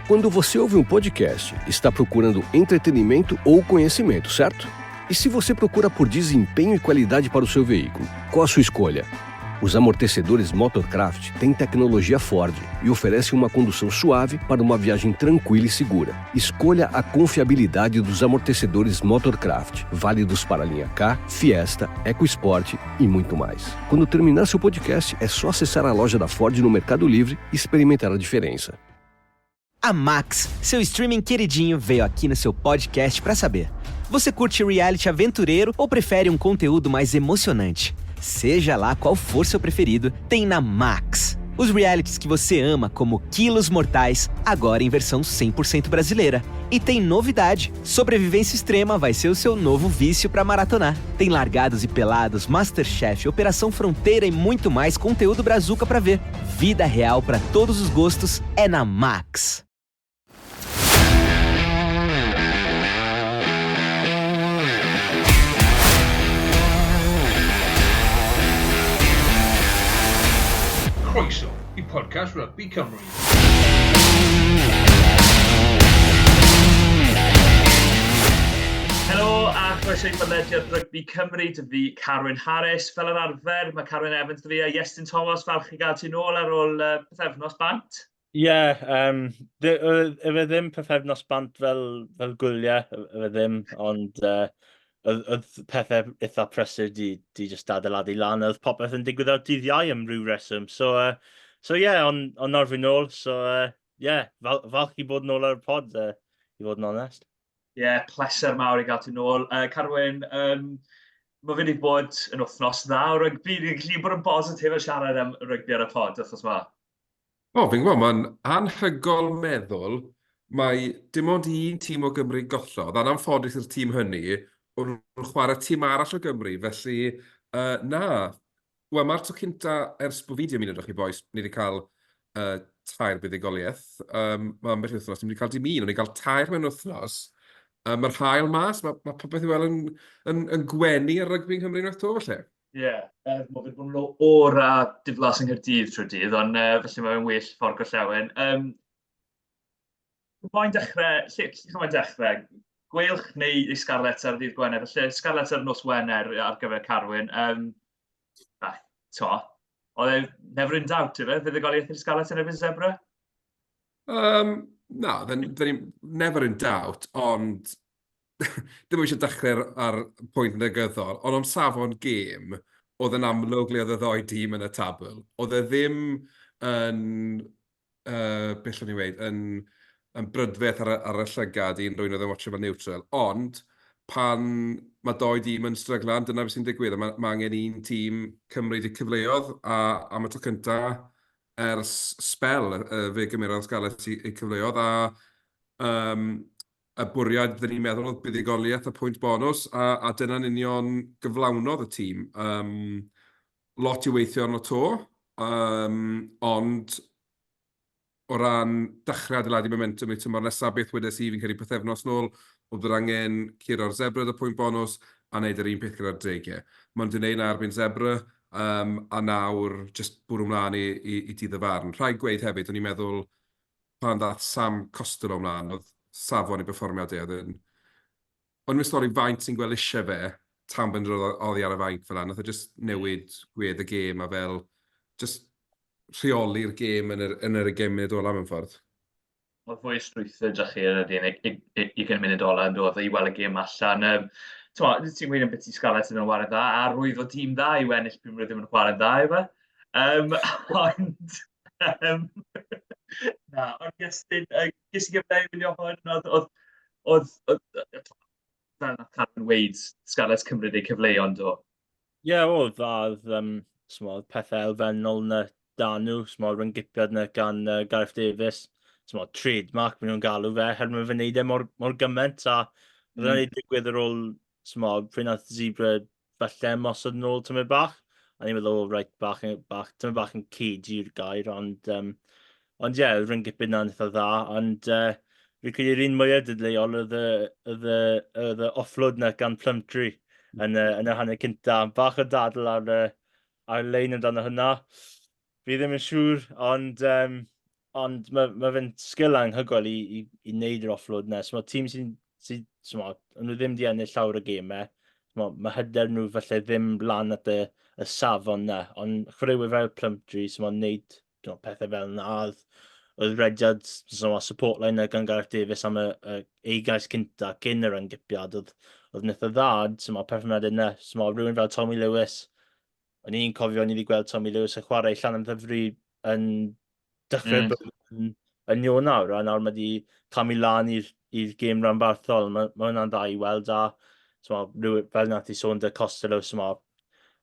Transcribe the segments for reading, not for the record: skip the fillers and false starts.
Quando você ouve um podcast, está procurando entretenimento ou conhecimento, certo? E se você procura por desempenho e qualidade para o seu veículo, qual a sua escolha? Os amortecedores Motorcraft têm tecnologia Ford e oferecem uma condução suave para uma viagem tranquila e segura. Escolha a confiabilidade dos amortecedores Motorcraft, válidos para a linha K, Fiesta, EcoSport e muito mais. Quando terminar seu podcast, é só acessar a loja da Ford no Mercado Livre e experimentar a diferença. A Max, seu streaming queridinho, veio aqui no seu podcast para saber. Você curte reality aventureiro ou prefere um conteúdo mais emocionante? Seja lá qual for seu preferido, tem na Max. Os realities que você ama, como Quilos Mortais, agora em versão 100% brasileira. E tem novidade: Sobrevivência Extrema vai ser o seu novo vício para maratonar. Tem Largados e Pelados, MasterChef, Operação Fronteira e muito mais conteúdo brazuca para ver. Vida real para todos os gostos é na Max. Croeso i podcast Rugby Cymru. Helo a chroeso i podlediad Rygbi Cymru, dy fi Carwyn Harris. Fel yr arfer, mae Carwyn Evans dy fi a Iestyn Thomas, falch i gael ti nôl ar ôl uh, pythefnos bant. Ie, yeah, um, efe ddim pythefnos bant fel, fel gwyliau, efe ddim, ond uh, oedd, oedd pethau eitha prysur di, di just adeiladu lan, oedd popeth yn digwydd ar dydd Iau am ryw reswm. So, uh, so yeah, ond on nawr fi nôl, so uh, yeah, fal, falch i bod nôl ar y pod, uh, i fod yn onest. Ie, yeah, pleser mawr i gael ti nôl. Uh, Carwyn, um, mae fe wedi bod yn wythnos dda o rygbi. Ni'n gallu bod yn bositif a siarad am rygbi ar y pod wythnos yma. O, fi'n gwybod, mae'n anhygol meddwl mae dim ond un tîm o Gymru gollodd, a'n anffodus i'r tîm hynny, o'n nhw'n chwarae tîm arall o Gymru, felly uh, na. Wel, mae'r tro cynta ers bod fi wedi ymuno â chi bois, ni wedi cael uh, tair buddugoliaeth. Um, mae ambell wythnos, ni wedi cael dim un, ond ni cael tair mewn wythnos. Um, mae'r hael mas, mae, mae popeth i weld yn, yn, yn gwenu ar rygbi yng Nghymru unwaith to, felly. Ie, yeah, er, mae fe bod yn o'r a diflas yng Nghaerdydd trwy'r dydd, ond uh, felly mae'n well ffordd gorllewin. Um, Mae'n dechrau, lle, lle mae'n dechrau? Gweilch neu i Scarlets ar ddydd Gwener? Felly Scarlets ar nos Wener ar gyfer Carwyn. Um, ah, to, oedd e never in doubt, ife? Fuddugoliaeth i'r Scarlets yn erbyn Zebra? Um, na, then, then never in doubt, ond ddim eisiau dechrau ar, ar pwynt negyddol, ond am safon gêm, oedd yn amlwg le oedd y ddoi dîm yn y tabl. Oedd e ddim yn uh, beth allwn i weud, yn, yn brydferth ar, ar y llygad i unrhyw un oedd yn watcho fel neutral. Ond, pan mae doi dîm yn stryglan, dyna beth sy'n digwydd. Mae, mae angen un tîm cymryd y cyfleoedd, a am y tro cynta ers sbel, uh, fe gymerodd Scarlets eu cyfleoedd, a um, y bwriad fydden ni'n meddwl oedd buddugoliaeth a pwynt bonws, a, a dyna'n union gyflawnodd y tîm. Um, lot i weithio arno to, um, ond o ran dechrau adeiladu momentum i'r tymor nesaf, beth wedes i fi'n credu pythefnos nôl, oedd bod angen curo'r Zebra y pwynt bonws a wneud yr un peth gyda'r Dreigiau. Maen nhw wedi gwneud 'na erbyn Zebra, um, a nawr jyst bwrw mlaen i, i, i dydd y farn. Rhaid gweud hefyd, o'n i'n meddwl pan ddath Sam Costelow mlaen, oedd safon ei berfformiad e, oedd yn... O'n i'n stori faint sy'n gweld eisiau fe tan bod yn dod oddi ar y fainc fel 'na. Nath e jyst newid gwedd y gêm a fel jyst rheoli'r gêm yn yr, yn yr ugain munud ola mewn ffordd. Oedd fwy o strwythur 'da chi yn yr ugain munud ola yn doedd i weld y gêm allan. Um, ti'n gweud am beth i Scarlets yn chwarae dda, a rwydd o dîm dda i wennill pryd maen nhw ddim yn chwarae'n dda, yw e? Um, ond, um, na, ond Iestyn, uh, ges i gyfle i wylio hwn, oedd, oedd, oedd, oedd, fel nath Karen weud, Scarlets cymryd eu cyfleon, do. Ie, yeah, oedd, a oedd, um, smod, pethau elfennol na da nhw, smod, ryngipiad na gan uh, Gareth Davies, smod, trademark maen nhw'n galw fe, herwydd mae'n fe'n neud e mor, mor gymaint, a mm. oedd e'n digwydd ar ôl, smod, pryd nath Zebra falle ymosod nôl tymed bach. A ni'n meddwl, oh, right, bach, bach, tymed bach yn cagey yw'r gair, ond, um, ond ie, yeah, rhyng-gipyn na'n eitha dda, ond uh, fi'n credu'r un mwyaf dadleuol oedd y, oedd y, oedd y offload na gan Plumtree yn y, yn y hanner cynta. Bach o dadl ar, ar lein amdano hynna. Fi ddim yn siŵr, ond um, Ond mae ma fe'n sgil anhygoel i, i, i wneud yr offload yna. So, mae tîm sy'n, sy, so, ma, nhw ddim wedi ennill llawer o gemau. So, mae hyder nhw falle ddim lan at y, y safon yna. Ond chwaraewyr fel Plumtree, so mae'n wneud you know, pethau fel yna. Oedd, oedd rediad so, ma, support line yna gan Gareth Davies am y, y, ei gais cynta cyn yr yngipiad. Oedd, oedd wnaeth y dda, so, ma, perfformiad yna. So, ma, rhywun fel Tommy Lewis, o'n i'n cofio o'n i wedi gweld Tommy Lewis yn chwarae Llanymddyfri yn dechrau mm. yn, yn Ionawr, a nawr mae wedi camu lan i'r gêm ranbarthol. Mae, mae hwnna'n dda i weld, a so, ma, fel nath i sôn dy Costello, so ma,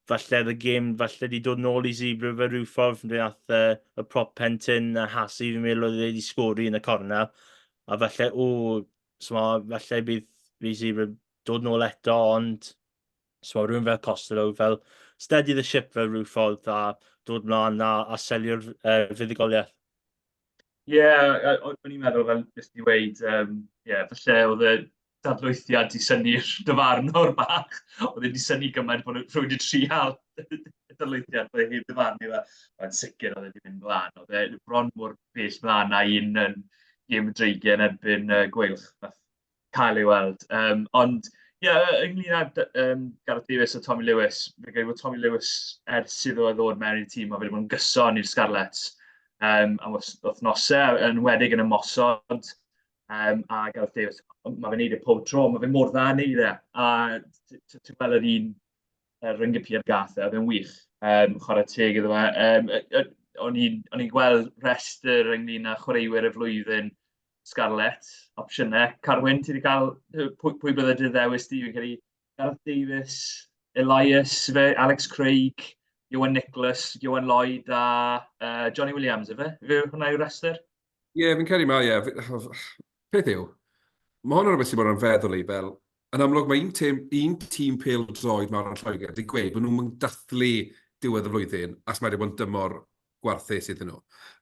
falle y gêm, falle wedi dod nôl i Zebra fe rhyw ffordd, fe nath uh, y prop pentyn a Hasi, fi'n meddwl oedd wedi sgori yn y cornel, a falle, o, so ma, falle bydd, bydd Zebra dod nôl eto, ond So mae rhywun fel Costello fel steady the ship fel rhyw ffordd a dod mlaen a, a selio'r uh, fuddugoliaeth. Ie, yeah, o'n i'n meddwl fel nes di weud, um, yeah, falle oedd y dadlwythiad di synnu'r dyfarnwr bach, oedd e di synnu gymaint bod rhywun wedi trial y dadlwythiad, bod e heb dyfarnu fe. Mae'n sicr oedd e wedi mynd mlaen, oedd e bron mor bell mlaen na un yn gêm y Dreigiau yn erbyn uh, Gweilch. Nath cael ei weld. Um, ond ie, yeah, ynglyn â um, Gareth Davies a Tommy Lewis, fi'n credu bod Tommy Lewis ers iddo fe ddod mewn i'r tîm, mae wedi bod yn gyson i'r Scarlets um, am wythnosau, yn wedig yn ymosod, um, a Gareth Davies, mae fe'n neud e pob tro, mae fe mor dda yn neud e. A ti'n gweld yr un rhyng-gypiad gath e, oedd e'n wych. Um, chwarae teg iddo fe. Um, o'n i'n gweld rhestr ynglyn â chwaraewyr y flwyddyn Scarlett, opsiynau. Carwyn, ti wedi cael, pwy, pwy bydde dy ddewis di? Fi'n credu Gareth Davies, Elias, fe, Alex Craig, Iwan Nicholas, Iwan Lloyd a uh, Johnny Williams, efe? Fe hwnna yw'r rhestr? Ie, yeah, fi'n credu ma, ie. Yeah. Peth yw, mae hwn yn rhywbeth sy'n bod yn feddwl i, fel, yn amlwg mae un tîm, un tîm pêl-droed mawr yn Lloegr wedi gweud bod nhw'n dathlu diwedd y flwyddyn as mae wedi bod yn dymor gwarthus iddyn nhw.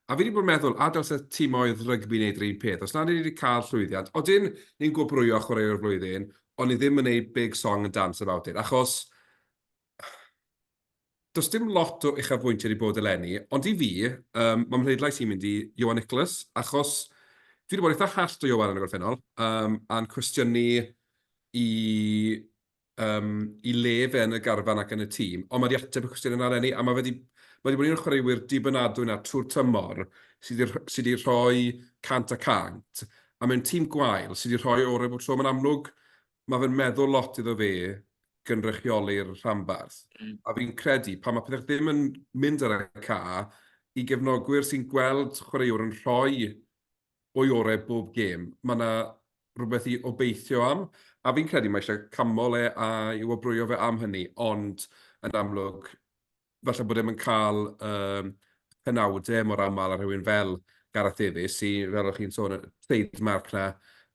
A fi wedi bod yn meddwl, a dylse timoedd rygbi wneud yr un peth. Os nad ni wedi cael llwyddiant, odyn ni'n gwobrwyo chwaraewr y flwyddyn, ond ni ddim yn gwneud big song and dance about it, achos does dim lot o uchafbwyntiau wedi bod eleni, ond i fi, um, mae mhleidlais i'n mynd i Ioan Nicholas, achos fi wedi bod eitha hallt o Ioan yn y gorffennol, um, a'n cwestiynu i um, i le fe yn y garfan ac yn y tîm, ond mae wedi ateb y cwestiwn yna eleni, a mae wedi, mae wedi bod un o'r chwaraewyr dibynadwy yna trwy'r tymor sydd wedi, sy wedi rhoi cant a cant, a mewn tîm gwael sydd wedi rhoi orau bob tro, mae'n amlwg, mae fe'n meddwl lot iddo fe gynrychioli'r rhanbarth. Mm. A fi'n credu, pan mae pethau ddim yn mynd ar y ca, i gefnogwyr sy'n gweld chwaraewr yn rhoi o'i orau bob gêm, mae 'na rhywbeth i obeithio am, a fi'n credu mae eisiau canmol e a i wobrwyo fe am hynny, ond yn amlwg, falle bod e'm yn cael y penawdau mor aml â rhywun fel Gareth Davies, sy, fel o'ch chi'n sôn, y trademark 'na,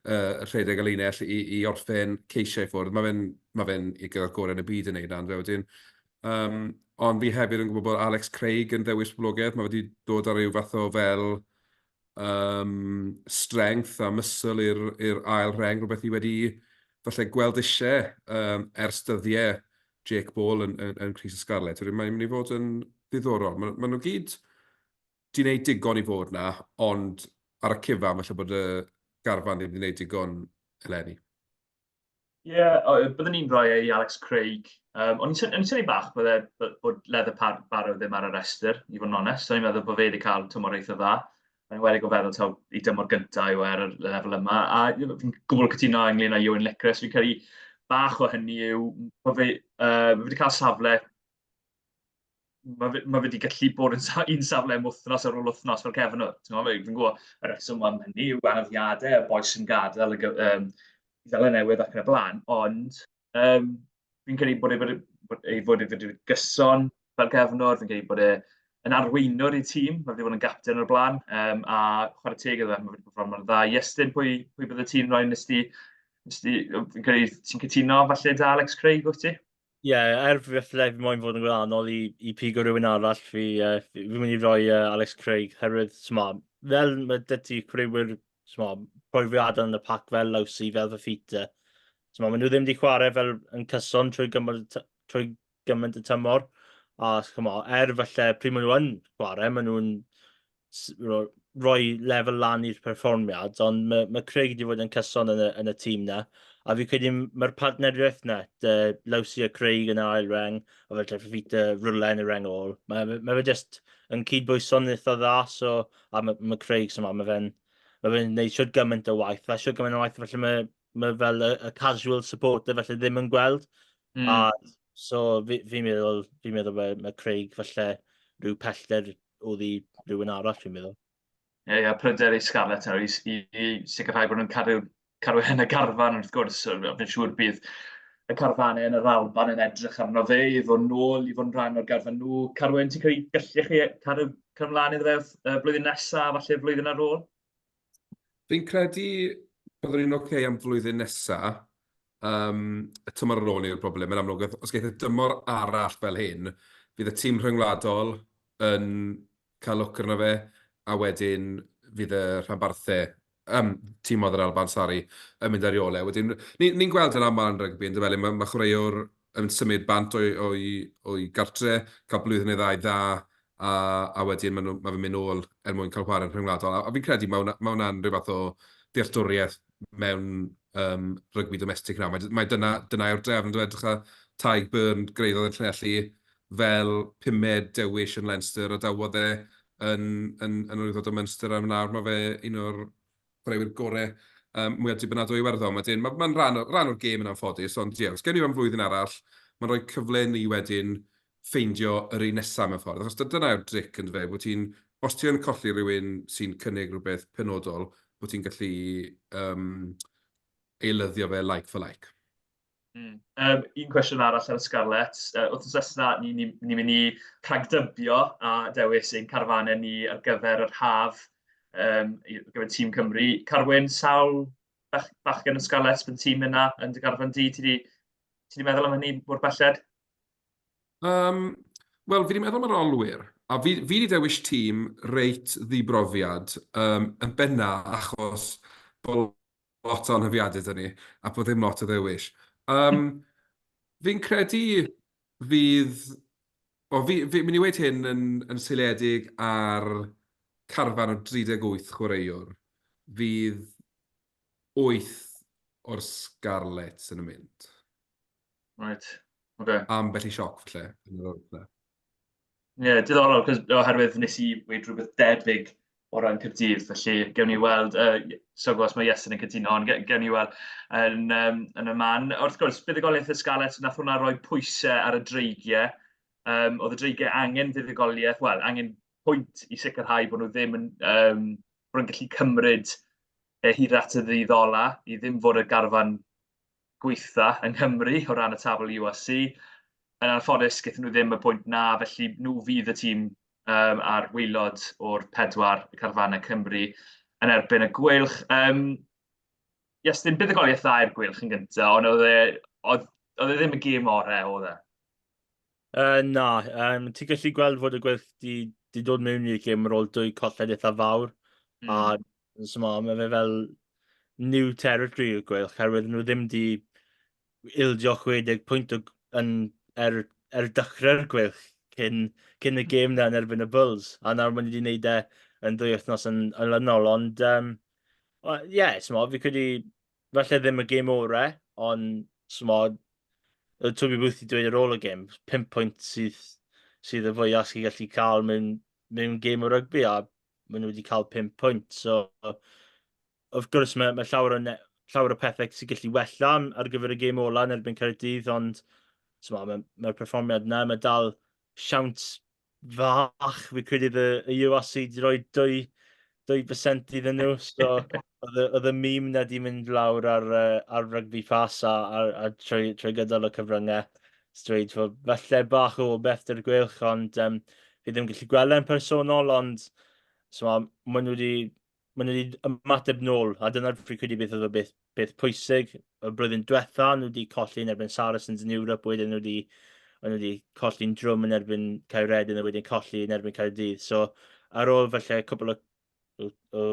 yy rhedeg y linell i i orffen ceisiau i ffwrdd. Mae fe'n ma fe'n i gyda'r gorau yn y byd yn wneud 'na, yndyfe, wedyn. Um, ond fi hefyd yn gwybod bod Alex Craig yn ddewis poblogaidd, mae wedi dod â rhyw fath o fel um, strength a muscle i'r ail rheng, rhywbeth ni wedi falle gweld eisiau um, ers dyddiau Jake Ball yn, yn, yn Crys y Scarlett. Wedyn mae'n mynd i fod yn ddiddorol. Maen ma nhw gyd di wneud digon i fod na, ond ar y cyfan falle bod y garfan ddim wedi wneud digon eleni. Ie, yeah, byddwn ni'n rhoi e i Alex Craig. Um, o'n i'n synnu bach bod, e, bod Leather Barrow ddim ar y restr, i fod yn onest. O'n i'n meddwl bod fe wedi cael tymor eitha dda. Mae'n wedi go feddwl taw i dymor gyntaf yw e ar y lefel yma. A fi'n gwbl cytuno ynglyn â Ewan Licris. Fi'n credu bach o hynny yw bod fe, uh, wedi cael safle mae fe, ma fe wedi gallu bod yn sa, un safle am wythnos ar ôl wythnos fel cefnwr. Ti'n gwybod, fi'n gwybod y rheswm am hynny yw anafiadau, y boes sy'n gadael y, um, Seland Newydd ac yn y blaen, ond um, fi'n credu bod e, bod ei fod e wedi gyson fel cefnwr, fi'n credu bod e yn arweinwr i'r tîm, mae wedi bod yn gapten o'r blaen, um, a chwarae teg iddo fe, mae wedi perfformio'n dda. Iestyn, pwy, pwy bydde ti'n rhoi nes ti, nes ti, fi'n credu ti'n cytuno falle da Alex Craig, wyt ti? Ie, yeah, er falle fi moyn fod yn gwahanol i, i pigo rhywun arall, fi, uh, fi, fi'n mynd i roi uh, Alex Craig, herwydd, sma, fel mae dy ti chwaraewyr, sma, profiadau yn y pac fel Lawsi, fel Fafita, sma, maen nhw ddim wedi chwarae fel yn cyson trwy gymaint, trwy gymaint y tymor, a chymod, er falle pryd maen nhw yn chwarae, maen nhw'n rhoi lefel lan i'r perfformiad, ond mae, mae Craig wedi fod yn cyson yn y, yn y tîm na. A fi credu mae'r partneriaeth na, dy Lawsi a Craig yn yr ail reng, a felly Fafita rwle yn y reng ôl. Mae, mae fe just yn cydbwyso'n eitha dda, so, a mae, mae Craig, so mae fe'n mae fe'n gwneud siwr gymaint o waith, fe siwr gymaint o waith, felly mae, mae fel y, y casual supporter felly ddim yn gweld. A so fi, fi meddwl, fi'n meddwl mae, mae Craig falle rhyw pellter oddi rhywun arall, fi'n meddwl. Ie, yeah, pryder i Scarlett nawr i, i, i sicrhau bod nhw'n cadw, cadw yn y garfan wrth gwrs. Fi'n siŵr bydd y carfanau yn yr Alban yn edrych arno fe i ddod nôl i fod yn rhan o'r garfan nhw. Carwyn, ti'n credu gallech chi cadw cadw mlaen iddo fe y blwyddyn nesaf, falle flwyddyn ar ôl? Fi'n credu byddwn ni'n ocê am flwyddyn nesa. Yym, y tymor ar ôl 'ny yw'r broblem. Yn amlwg, os geith y dymor arall fel hyn, fydd y tîm rhyngwladol yn cael lwc arno fe, a wedyn fydd y rhanbarthau, yym, timoedd yr Alban, sori, yn mynd ar ei ôl e. Wedyn, ni'n ni gweld yn aml yn rygbi, yn dyfe, le mae, mae chwaraewr yn symud bant o'i, o'i, o'i gartre, cael blwyddyn neu ddau dda, a, a wedyn maen nhw, mae fe'n mynd nôl er mwyn cael chwarae'n rhyngwladol. A, a fi'n credu mae hwnna, mae hwnna'n rhyw fath o dealltwriaeth mewn um, rygbi domestig nawr. Mae, mae dyna, dyna yw'r drefn, dwi'n edrych ar Tadhg Beirne greiddodd yn Llanelli fel pumed dewis yn Leinster a dawodd e yn, yn, yn arwyddo o Munster a nawr mae fe un o'r chwaraewyr gorau um, mwyaf dibynadwy Iwerddon. Wedyn, mae'n ma rhan, rhan o'r gêm yn anffodus, ond ie, os gen i am flwyddyn arall, mae'n rhoi cyfle ni wedyn ffeindio yr un nesaf mewn ffordd. Achos dyna yw'r dric yn fe, bod ti'n, os ti yn colli rhywun sy'n cynnig rhywbeth penodol, bod ti'n gallu um, eilyddio fe like for like. Um, un cwestiwn arall ar y Scarlets. Wythnos nesaf, ni'n ni, ni mynd i rhagdybio a dewis ein carfanau ni ar gyfer yr haf um, ar gyfer Tîm Cymru. Carwyn, sawl bach, bachgen y Scarlets bydd tîm yna yn dy garfan di? Ti di, ti di meddwl am hynny mor belled? Um, Wel, fi wedi meddwl am yr olwyr, a fi, fi wedi dewis tîm reit ddibrofiad um, yn benna achos bod lot o anhyfiadau 'da ni, a bod ddim lot o ddewis. Um, fi'n credu fydd... O, fi, fi mynd i weud hyn yn, yn seiliedig ar carfan o 38 chwaraewr. Fydd 8 o'r Scarlets yn y mynd. Right, okay. Ambell i sioc, falle, yn yr oed Ie, yeah, diddorol, cos oherwydd nes i weud rhywbeth debyg o ran Caerdydd, felly gewn ni weld, uh, so gwrs mae Iestyn yn cytuno, ond gewn ni weld yn, um, yn y man. Wrth gwrs, buddugoliaeth y Scarlets, nath hwnna roi pwysau ar y dreigiau. Um, oedd y dreigiau angen fuddugoliaeth, wel, angen pwynt i sicrhau bod nhw ddim yn, um, bod nhw'n gallu cymryd e hyd at y ddydd ola, i ddim fod y garfan gweitha yng Nghymru o ran y tabl URC. Yn anffodus, gaethon nhw ddim y pwynt 'na, felly nhw fydd y tîm um, ar waelod o'r pedwar carfanau Cymru yn erbyn y Gweilch. Um, yes, ddim buddugoliaeth dda i'r Gweilch yn gyntaf, ond oedd e, oedd, oedd e ddim y gêm orau, oedd e? Na, um, ti'n gallu gweld fod y Gweilch di, di dod mewn i'r gêm ar ôl dwy colled eitha fawr, a so ma, mae fe fel new territory i'r Gweilch, herwydd nhw ddim di ildio 60 pwynt o, yn, er, er dechrau'r Gweilch cyn, cyn y gêm na yn erbyn y Bulls, a nawr maen nhw wedi gwneud e yn ddwy wythnos yn olynol, ond um, ie, yeah, so fi credu falle ddim y gêm orau, ond smo, oedd Toby Booth wedi dweud ar ôl y gêm, 5 pwynt sydd, sydd y fwyaf sy'n gallu cael mewn, mewn gêm o rygbi, a maen nhw wedi cael 5 pwynt. So, wrth gwrs, mae, mae llawer, o llawer o pethau sy'n gallu wella ar gyfer y gêm ola yn erbyn Caerdydd, ond so, mae'r mae perfformiad yna, mae dal siawns fach, fi credu y, y URC wedi rhoi 2, 2% iddyn nhw, so oedd y, oedd y meme na di mynd lawr ar, uh, ar Rugby Pass a, a, a trwy, trwy gydol y cyfryngau. Dweud fod falle bach o beth dy'r gweilch, ond um, fi ddim yn gallu gweld e'n personol, ond so, maen nhw wedi maen nhw wedi ymateb nôl, a dyna'r fi'n credu beth oedd y beth, beth pwysig. Y blwyddyn diwetha, nhw wedi colli yn erbyn Saracens yn Ewrop, wedyn nhw wedi, nhw wedi colli'n drwm yn erbyn Caeredin, a wedyn colli yn erbyn Caerdydd. So, ar ôl falle cwbl o, o, o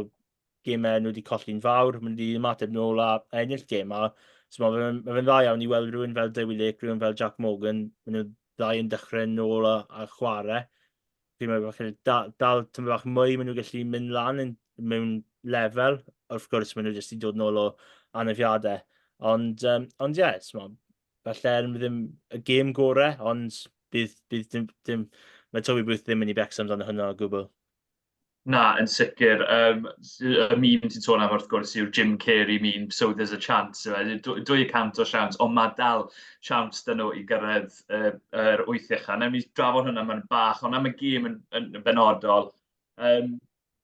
gemau nhw wedi colli'n fawr, maen nhw wedi ymateb nôl a ennill gêm. A so, mae fe'n ma fe dda iawn i weld rhywun fel Dewi Lake, rhywun fel Jack Morgan, maen nhw ddau yn dechrau nôl a, a chwarae. Fi'n meddwl falle dal, dal tymor bach mwy, maen nhw'n gallu mynd lan yn, mewn lefel. Wrth gwrs, maen nhw jyst i dod nôl o anafiadau. Ond, um, ond ie, yeah, falle ddim y gêm gorau, ond bydd, bydd dim, dim, mae Toby Booth ddim yn ei becso amdano hwnna o gwbl. Na, yn sicr. Um, y meme ti'n sôn am wrth gwrs yw'r Jim Carrey meme, so there's a chance. 200 o siawns, ond mae dal siawns dyn nhw i gyrraedd yr, yr wyth ucha. Newn ni drafod hwnna mewn bach, ond am y gêm yn, yn, yn benodol, um,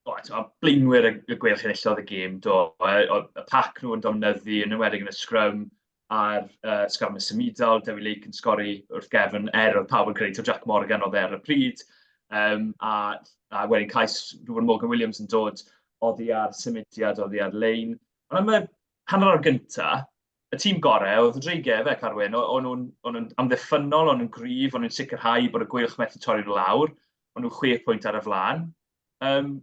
o, a blaenwyr y, y Gweilch enillodd y gêm, do. Y pac nhw yn dominyddu, yn enwedig yn y scrum, a'r uh, sgwr symudol, Dewi Lake yn sgori wrth gefn, er oedd pawb yn credu taw Jack Morgan oedd e ar y pryd, um, a, a wedyn cais Reuben Morgan Williams yn dod oddi ar symudiad, oddi ar lein. Ond am y hanner awr gynta, y tîm gorau oedd y Dreigiau efe, Carwyn. O'n nhw'n nhw amddiffynnol, o'n nhw'n gryf, o'n nhw'n sicrhau bod y Gweilch methu torri nhw lawr. O'n nhw chwe pwynt ar y flaen. Um,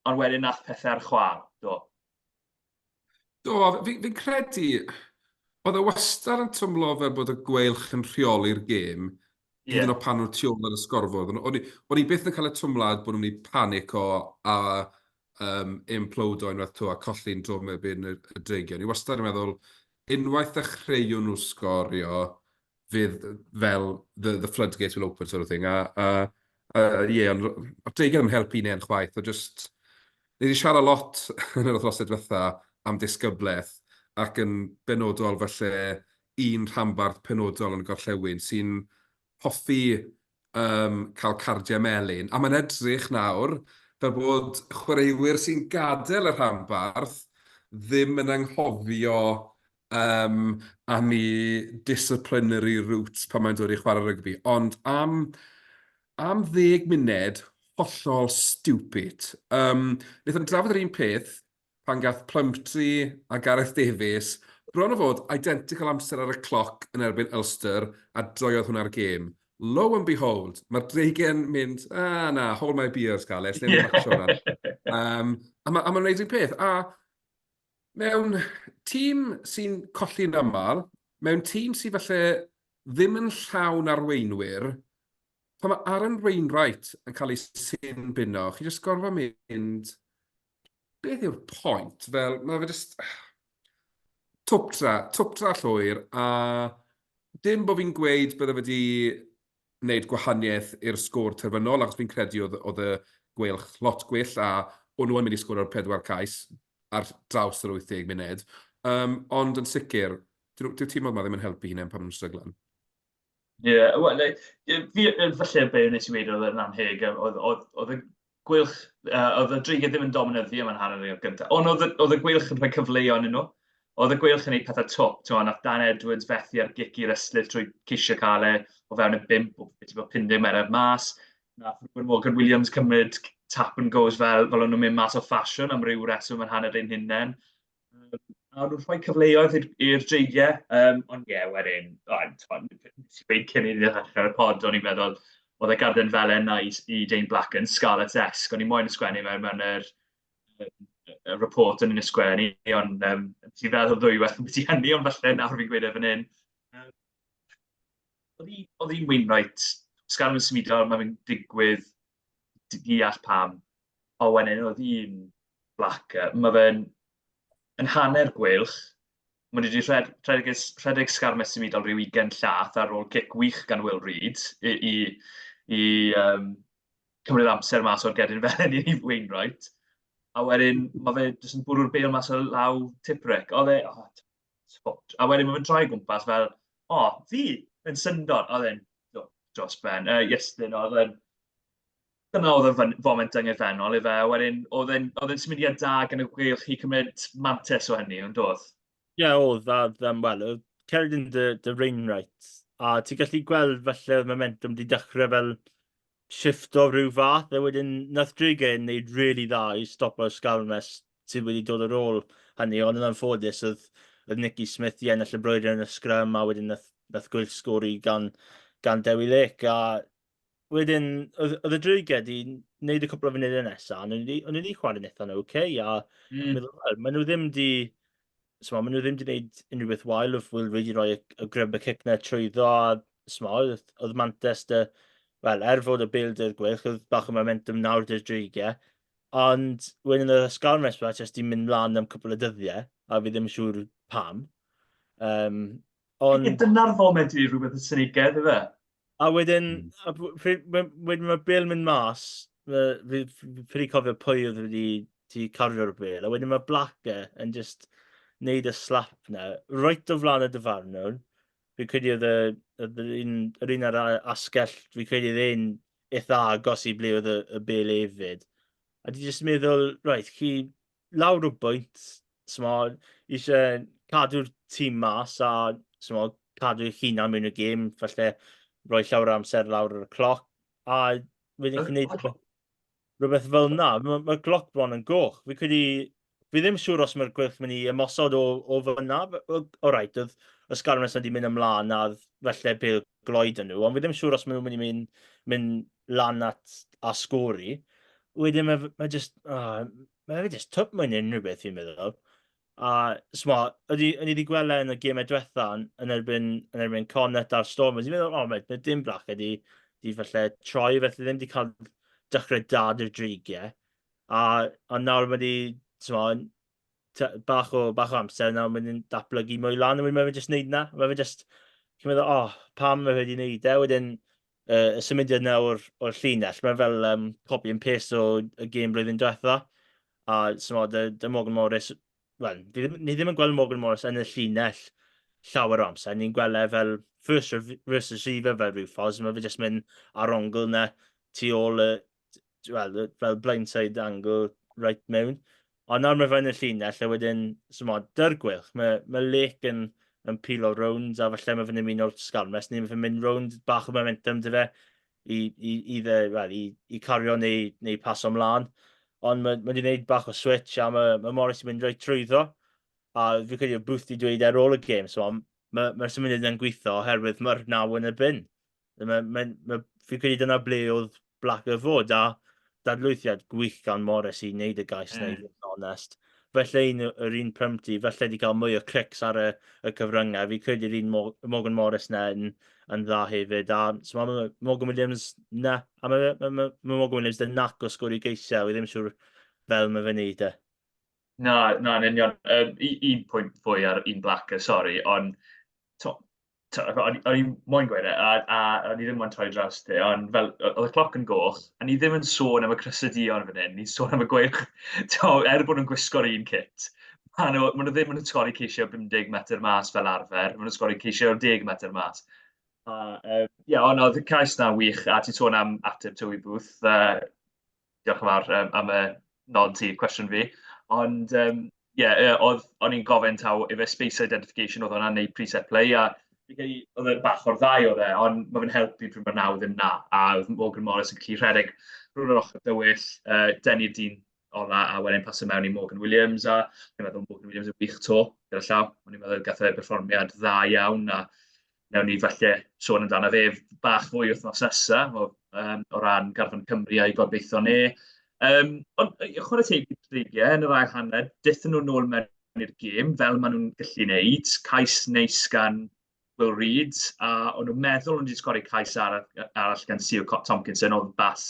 ond wedyn nath pethau ar chwal, do. Do, fi'n fi credu, oedd e wastad yn twmlo fel bod y Gweilch yn rheoli'r gêm, yeah. hyd yn oed pan nhw'n tu ôl ar y sgorfwrdd. O'n i, o'n i byth yn cael y twmlad bod nhw'n mynd i panico a um, implodo unwaith to a colli'n drwm erbyn y, y Dreigiau. O'n i wastad yn meddwl, unwaith ddechreuwn nhw sgorio, fydd fel the, the floodgates will open sort of thing. A, a, a ie, yeah, ond y Dreigiau ddim yn helpu neu yn chwaith, o just... Ni wedi siarad lot yn yr wythnosau diwetha am disgyblaeth ac yn benodol falle un rhanbarth penodol yn y gorllewin sy'n hoffi um, cael cardiau melyn. A mae'n edrych nawr fel bod chwaraewyr sy'n gadael y rhanbarth ddim yn anghofio um, am ei disciplinary roots pan mae'n dod i chwarae rygbi. Ond am, am ddeg munud, hollol stupid. Um, wnaethon ni drafod yr un peth pan gath Plumtree a Gareth Davies bron o fod identical amser ar y cloc yn erbyn Ulster a droiodd hwnna'r gêm. Lo and behold, mae'r Dreigiau'n mynd, ah na, hold my beer, Scarlett, lle ni'n matcho hwnna. Um, a mae'n ma gwneud un peth. A Mewn tîm sy'n colli'n aml, mewn tîm sydd falle ddim yn llawn arweinwyr, pan mae Aaron Wainwright yn cael ei sin-bino, chi jyst gorfod mynd, beth yw'r pwynt? Fel, mae fe jyst... Twpdra, twpdra llwyr, a dim bod fi'n gweud bydde fe wedi wneud gwahaniaeth i'r sgôr terfynol, achos fi'n credu oedd, oedd y Gweilch lot gwell a o'n nhw yn mynd i sgorio'r pedwar cais ar draws yr 80 munud. Um, ond yn sicr, dyw'r tîm yma ddim yn helpu hunain pan maen nhw'n stryglan. Ie, yeah, wel, fi, falle be wnes i weud oedd yn anheg, oedd, oedd, oedd y Gweilch, uh, oedd y Dreigiau ddim yn dominyddu am yr hanner awr gyntaf, ond oedd, oedd y Gweilch yn rhoi cyfleoedd yn nhw. Oedd y Gweilch yn gwneud pethau twp, ti'n nath Dan Edwards fethu ar gic i'r ystlys trwy ceisio cael e o fewn y bump, o beth i fel 50 metr mas. Nath Reuben Morgan Williams cymryd tap and goes fel, fel o'n nhw'n mynd mas o ffasiwn am ryw reswm yn hanner ein hunain. Um, a nhw'n rhoi cyfleoedd i'r Dreigiau, um, ond ie, yeah, wedyn, nes i weud cyn i ni ddechrau'r pod, o'n i'n meddwl, oedd y garden felen na i, i Dane Black yn Scarlets-esque, o'n i moyn ysgrifennu mewn, mewn yr, y report o'n i'n ysgrifennu, ond um, nes i feddwl ddwywaith ambiti hynny, ond falle nawr fi'n gweud e fan hyn. Um, oedd hi'n Wainwright, Scarlett yn symudol, mae'n fe'n digwydd, deall pam. O, wedyn oedd un Blacker, mae fe'n yn hanner Gweilch, mae wedi rhed, rhedeg, rhedeg sgarmes symudol rhyw ugain llath ar ôl cic wych gan Will Reid i, i, i um, cymryd amser mas o'r gedyn felen i Wainwright. A wedyn mae fe jyst yn bwrw'r bêl mas o law Tipuric. Oedd e, oh, spot. A wedyn mae fe'n troi gwmpas fel, o, oh, fi, yn syndod. Oedd e'n dros ben. Uh, Iestyn, oedd e'n... Dyna oedd y foment dyngedfennol i fe. Wedyn, oedd e'n oedd e'n symudiad da gan y Gweilch i cymryd mantais o hynny, ond doedd? Ie, yeah, oedd, a, um, wel, oedd Cerdyn dy, dy Wainwright, a ti'n gallu gweld falle oedd momentum di dechrau fel shifto rhyw fath, a wedyn nath Dreigiau wneud really dda i stopo'r sgarmes sydd wedi dod ar ôl hynny, ond yn anffodus oedd, oedd Nicky Smith i ennill y brwydr yn y sgrym, a wedyn nath, nath Gweilch sgori gan, gan Dewi Lake, a wedyn oedd, oedd y Dreigiau wedi wneud y cwpl o funudau nesaf, ond nhw wedi chwarae'n eitha oce, okay, a mm. meddwl, well, maen nhw ddim wedi so, maen nhw ddim wedi gwneud unrhyw beth wael, oedd Will Reid i roi y, y grub y cic na trwyddo, a so, oedd, oedd mantes dy Wel, er fod y bêl 'da'r Gweilch, oedd bach o momentum nawr 'da'r Dreigiau, ond wedyn oedd y sgarmes 'ma jyst 'di mynd mlaen am cwpl o dyddiau, a fi ddim yn siŵr pam. Um, ond... Dyna'r foment i rhywbeth yn sinigedd, ife? A wedyn, mm. a wedyn mae'r bêl mynd mas, fi ffili cofio pwy oedd wedi ti cario'r bêl, a wedyn mae Blacker yn just neud y slap na, right o flaen y dyfarnwr. Fi'n credu oedd y, oedd yr un, yr un ar asgell, fi'n credu oedd un eitha agos i ble oedd y, y bêl hefyd. A di jyst meddwl, reit, chi lawr o bwynt, smo, eisiau cadw'r tîm mas a smo, cadw eich hunan mewn y gêm, falle rhoi llawer o amser lawr ar y cloc, a wedyn chi'n gwneud rhywbeth fel yna. Mae'r ma gloc bron yn goch. Fi credu, fi ddim siŵr os mae'r Gweilch mynd i ymosod o, o fyna. O reit, oedd y Scarlets wedi mynd ymlaen a felly bêl gloed yn nhw, ond fi ddim siŵr os maen nhw'n mynd i mynd, mynd lan at a sgori. Wedyn mae, mae just, oh, mae fe just twp mwyn unrhyw beth fi'n meddwl. A smo, o'n i wedi gweld e yn y gemau diwetha yn, yn erbyn, yn erbyn Connacht a'r Stormers. I'n meddwl, o, oh, mae, mae dim Black wedi di falle troi, felly ddim wedi cael dechrau da i'r dreigiau. A, a nawr mae wedi, smo, bach o, bach o amser, nawr mae'n datblygu mwy lan, a wedyn mae fe jyst wneud na. Mae fe jyst, chi'n meddwl, o, oh, pam mae fe wedi wneud e? Wedyn, uh, y symudiad yna o'r, or llinell, mae fel um, copy and paste o y gêm blwyddyn diwetha. A smo, dy, dy Morgan Morris, wel, ni ddim, ni ddim yn gweld Morgan Morris yn y llinell llawer o amser. Ni'n gweld e fel first versus receiver fel rhyw ffordd, mae fe jyst mynd ar ongl na tu ôl y, wel, fel blindside angle right mewn. Ond nawr mae fe yn y llinell, a wedyn, smo, dy'r Gweilch, mae, mae Lake yn, yn pilo rownd, a falle mae fe'n ymuno'r sgarmes, neu mae fe'n mynd rownd bach o momentum dy fe, i, i, i, dde, well, i, i cario neu, neu paso ymlaen. Ond mae, mae wedi gwneud bach o switch, a mae, mae Morris yn mynd reit trwyddo. A fi'n credu oedd Booth wedi dweud ar ôl y gêm, so mae'r mae symudiad yna'n gweithio oherwydd mae'r naw yn y bin. Mae, mae, mae, fi'n credu dyna ble oedd Blacker fod, a dadlwythiad gwych gan Morris i wneud y gais mm. na, i fod yn onest. Felly un, yr un Plumtree, felly wedi cael mwy o clics ar y, y cyfryngau. Fi'n credu'r un Morgan Morris na yn, yn dda hefyd. A so mae Morgan Williams na, a mae, mae, mae, mae Morgan Williams dy nac o sgwr i geisiau, fi ddim siŵr fel mae fe'n neud e. Na, na, yn union. Um, un pwynt fwy ar un Blacker, sori, ond to, o'n i moyn gweud e, a, a o'n i ddim moyn torri draws ti, ond fel, oedd y cloc yn goch, a ni ddim yn sôn am y crysau duon fan hyn, ni'n sôn am y gweilch, to, er bod nhw'n gwisgo'r un kit, maen nhw, maen nhw ddim yn sgori ceisio 50 metr mas fel arfer, maen nhw'n sgori ceisio 10 metr mas. A, um, ie, ond oedd y cais na'n wych, a ti'n sôn am ateb Toby Booth, uh, diolch yn fawr um, am y nod i'r cwestiwn fi. Ond um, yeah, yeah, oedd, o'n i'n gofyn taw efe space identification oedd hwnna neu preset play, a fi'n credu oedd e bach o'r ddau oedd e, ond mae fe'n helpu pryd mae naw ddim na, a oedd Morgan Morris yn gallu rhedeg rhwng yr ochr dywyll, uh, denu'r dyn ola, a wedyn pasio mewn i Morgan Williams, a fi'n meddwl Morgan Williams yn wych to, gyda llaw. O'n i'n meddwl gath e berfformiad dda iawn, a wnawn ni falle sôn amdano fe bach fwy wythnos nesaf o, um, o ran garfan Cymru a'i gobeithio ni. Um, ond chwarae teg i'r Dreigiau yn yr ail hanner, dethon nhw nôl mewn i'r gêm fel maen nhw'n gallu wneud. Cais neis gan Will Reid, a o'n nhw'n meddwl o'n wedi sgori cais arall, arall gan Sio Tomkinson, oedd bas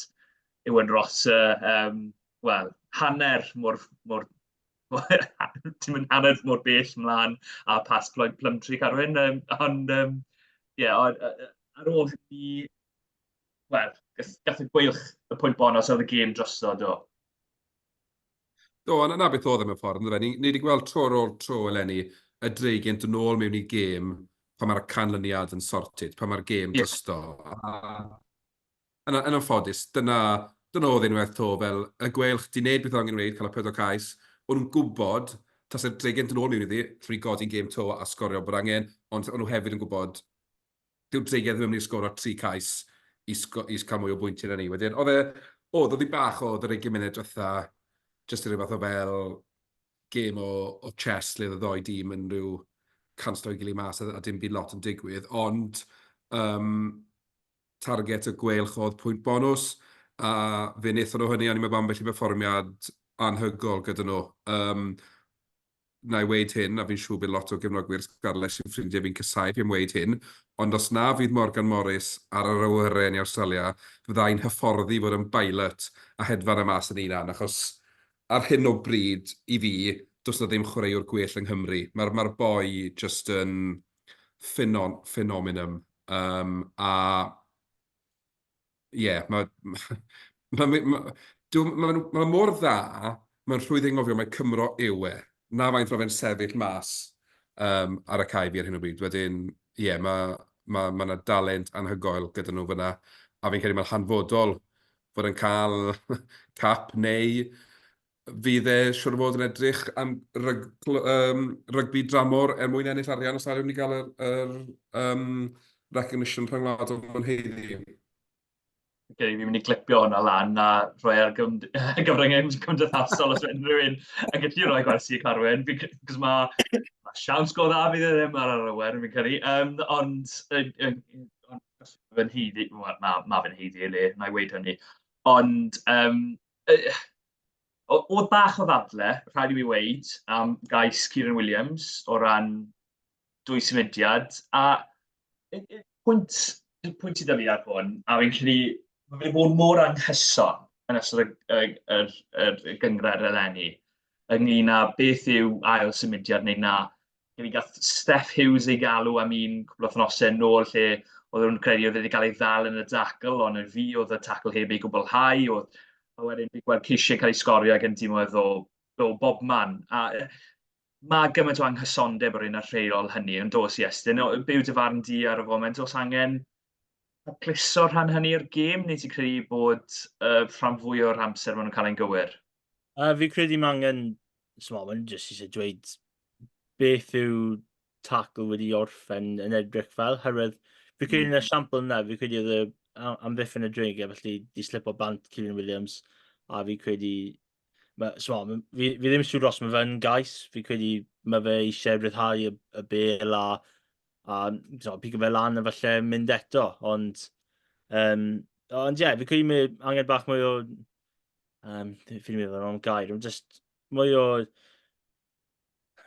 Iwan Ross, um, wel, hanner mor, mor ti'n mynd hanner mor bell mlaen a pas Plumtree Carwyn. Um, ond, um, ie, yeah, ar ôl hynny, wel, gath y Gweilch y pwynt bonus oedd y gêm drosto, do. Do, a 'na beth oedd e mewn ffordd, yndyfe? Ni, ni wedi gweld tro ar ôl tro eleni y Dreigiau yn dod nôl mewn i gêm pan mae'r canlyniad yn sorted, pan mae'r gêm yeah. drosto. A yn, yn anffodus, dyna, dyna oedd unwaith to, fel y Gweilch di wneud beth oedd angen wneud, cael y pedwar cais, o'n nhw'n gwybod, tase'r Dreigiau yn dod nôl mewn iddi, trwy godi'n gêm to a sgorio bod angen, ond o'n nhw hefyd yn gwybod dyw'r Dreigiau ddim yn mynd i sgoro tri cais i, i cael mwy o bwyntiau na ni. Wedyn, oedd e, oedd, oedd hi bach o yr 20 munud diwetha, jyst yn rhyw fath o fel gêm o, o chess lle oedd y ddoi dîm yn rhyw canslo i gilydd mas a, a dim byd lot yn digwydd, ond um, target y Gweilch oedd pwynt bonws, a fe wnaethon nhw hynny, o'n i'n meddwl ambell i berfformiad anhygol gyda nhw. Um, na i weud hyn, a fi'n siŵr bydd lot o gefnogwyr Scarlets sy'n ffrindiau fi'n casau fi am weud hyn, ond os na fydd Morgan Morris ar yr awyren i Awstralia, fydda i'n hyfforddi i fod yn bilot a hedfan e mas yn hunan, achos ar hyn o bryd, i fi, does 'na ddim chwaraewr gwell yng Nghymru. Mae'r mae'r boi jyst yn ffenon- phenomenon. Um, a ie, yeah, mae ma, ma, ma, ma, ma, ma mor dda, mae'n rhwydd ei ngofio mae Cymro yw e. Na faint mae fe'n sefyll mas um, ar y cae fi ar hyn o bryd. Wedyn, ie, yeah, mae ma, ma 'na dalent anhygoel gyda nhw fyna, a fi'n credu mae'n hanfodol fod yn cael cap neu fydd e siŵr o fod yn edrych am ryg, um, rygbi dramor er mwyn ennill arian os na yw'n i gael yr, yr um, recognition rhyngwladol mae'n haeddu. Okay, fi'n mynd i clipio hwnna lan a rhoi ar gyfryngau cymdeithasol os unrhyw un yn gallu rhoi gwersi i Carwyn, cos mae ma siawns go dda fydd e ddim ar yr awyr, fi'n credu. Um, ond fe'n haeddu, wel, ma, ma fe'n haeddu ei le, na i weud hynny. Ond um, oedd bach o ddadle, rhaid i mi weud, am gais Kieran Williams o ran dwy symudiad, a pwynt, pwynt sydd 'da fi ar hwn, a fi'n credu mae fe wedi bod mor anghyson yn ystod y, y, y, y, y gynghrair eleni, ynglyn â beth yw ail symudiad neu na. Mi gath Steff Hughes ei galw am un cwpl o wythnosau nôl lle oedd nhw'n credu oedd wedi cael ei ddal yn y dacl, ond yn fi oedd y tacl heb ei gwblhau, oedd, a wedyn fi'n gweld ceisiau cael ei sgorio gan dimoedd o, o bob man. A mae gymaint o anghysondeb o'r un a'r rheol hynny, yn dos i Estyn. Be yw dy farn di ar y foment? Oes angen tacluso rhan hynny o'r gêm, neu ti'n credu bod uh, rhan fwy o'r amser maen nhw'n cael ein gywir? Uh, fi credu mae angen, so, mae'n jyst eisiau dweud beth yw tackle wedi orffen yn edrych fel, herwydd fi credu yn y esiampl yna, fi credu oedd y amddiffyn y dreigiau, felly di slipo bant Kieran Williams, a fi credu, ma, so, fi, fi ddim siŵr os mae fe'n gais, fi credu mae fe eisiau rhyddhau y, y bel a, a so, pigo fe lan a falle mynd eto, ond, um, ond ie, yeah, fi credu mae angen bach mwy o, um, fi'n meddwl am gair, ond just mwy o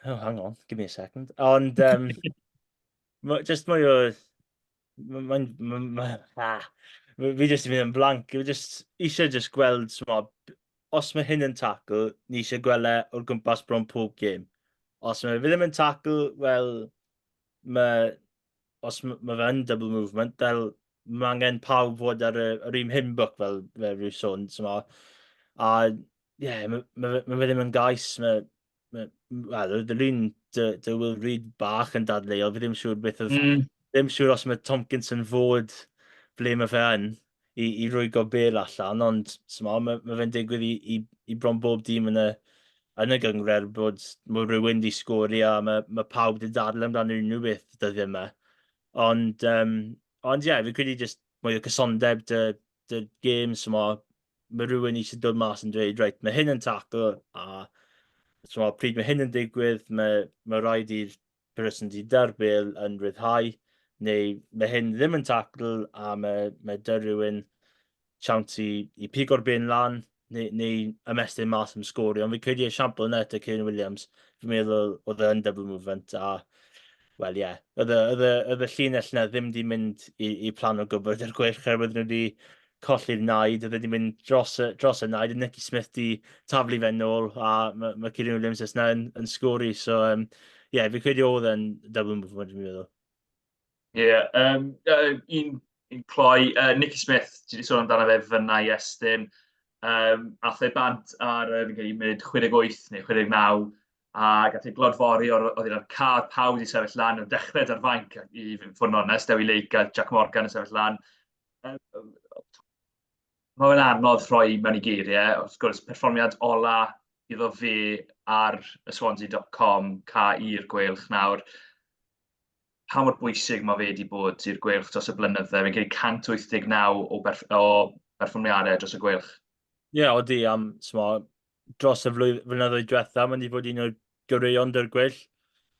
Oh, hang on, give me a second. Ond, um, just mwy o... Mae'n... Ah, fi jyst yn mynd yn blank. Fi jyst eisiau just gweld, smo, os mae hyn yn tackle, ni eisiau gweld e o'r gwmpas bron pob gêm. Os mae fe ddim yn tackle, wel, mae, os mae fe yn double movement, fel mae angen pawb fod ar y, yr un hymn book fel, fel rhyw sôn, smo. A, ie, yeah, mae, mae, mae fe ddim yn gais, mae, Wel, oedd yr un dy, dy Will Reid bach yn dadleuol, fi ddim siŵr beth oedd... Mm. Ddim siŵr os mae Tomkinson fod ble mae fe yn i, i rwygo bel allan, ond sma, mae, mae fe'n digwydd i, i, i bron bob dîm yn y, yn y gyngred bod mae rhywun di sgori a mae, mae pawb di dadle amdano unrhyw beth dyddiau yma. Ond, um, ond ie, yeah, fi credu jyst mwy o cysondeb dy, dy games, sma, mae rhywun eisiau dod mas yn dweud, reit, mae hyn yn tackle, a so, pryd mae hyn yn digwydd, mae, mae rhaid i'r person di da'r bel yn rhyddhau, neu mae hyn ddim yn tackle, a mae, mae dy rhywun siawns i, i pigo'r ben lan, neu, neu ymestyn mas am sgorio. Ond fi credu esiampl yna at Kieran Williams, fi'n meddwl oedd e yn double movement, a wel ie, yeah, oedd y, oedd y, oedd y llinell yna ddim di mynd i, i plan o gwbl i'r Gweilch, oherwydd nhw wedi colli'r naid, oedd wedi mynd dros y, dros y naid, a Nicky Smith di taflu fe nôl, a mae, mae Kieran Williams yna yn, yn sgori, so um, yeah, fi credu oedd e'n double movement, dwi'n meddwl. Ie, yeah, um, uh, un, un cloi, uh, Nicky Smith, ti wedi sôn amdano fe fyna i Estyn, um, ath e bant ar, uh, fi'n credu, munud 68 neu 69, a gath ei glodfori o'r, oedd ar car, pawb wedi sefyll lan, oedd dechrau ar fainc, i fod yn onest, Dewi Lake a Jack Morgan yn sefyll lan. Mae fe'n anodd rhoi mewn i geiriau. Wrth gwrs, perfformiad ola iddo fe ar y Swansea.com, ca i'r Gweilch nawr. Pa mor bwysig mae fe wedi bod i'r Gweilch dros y blynydde? Fi'n credu 189 o, berff o berfformiadau dros y Gweilch. Ie, yeah, odi, am, smo, dros y flynyddoedd diwetha, mae'n wedi bod un o'r goreuon dy'r Gweilch.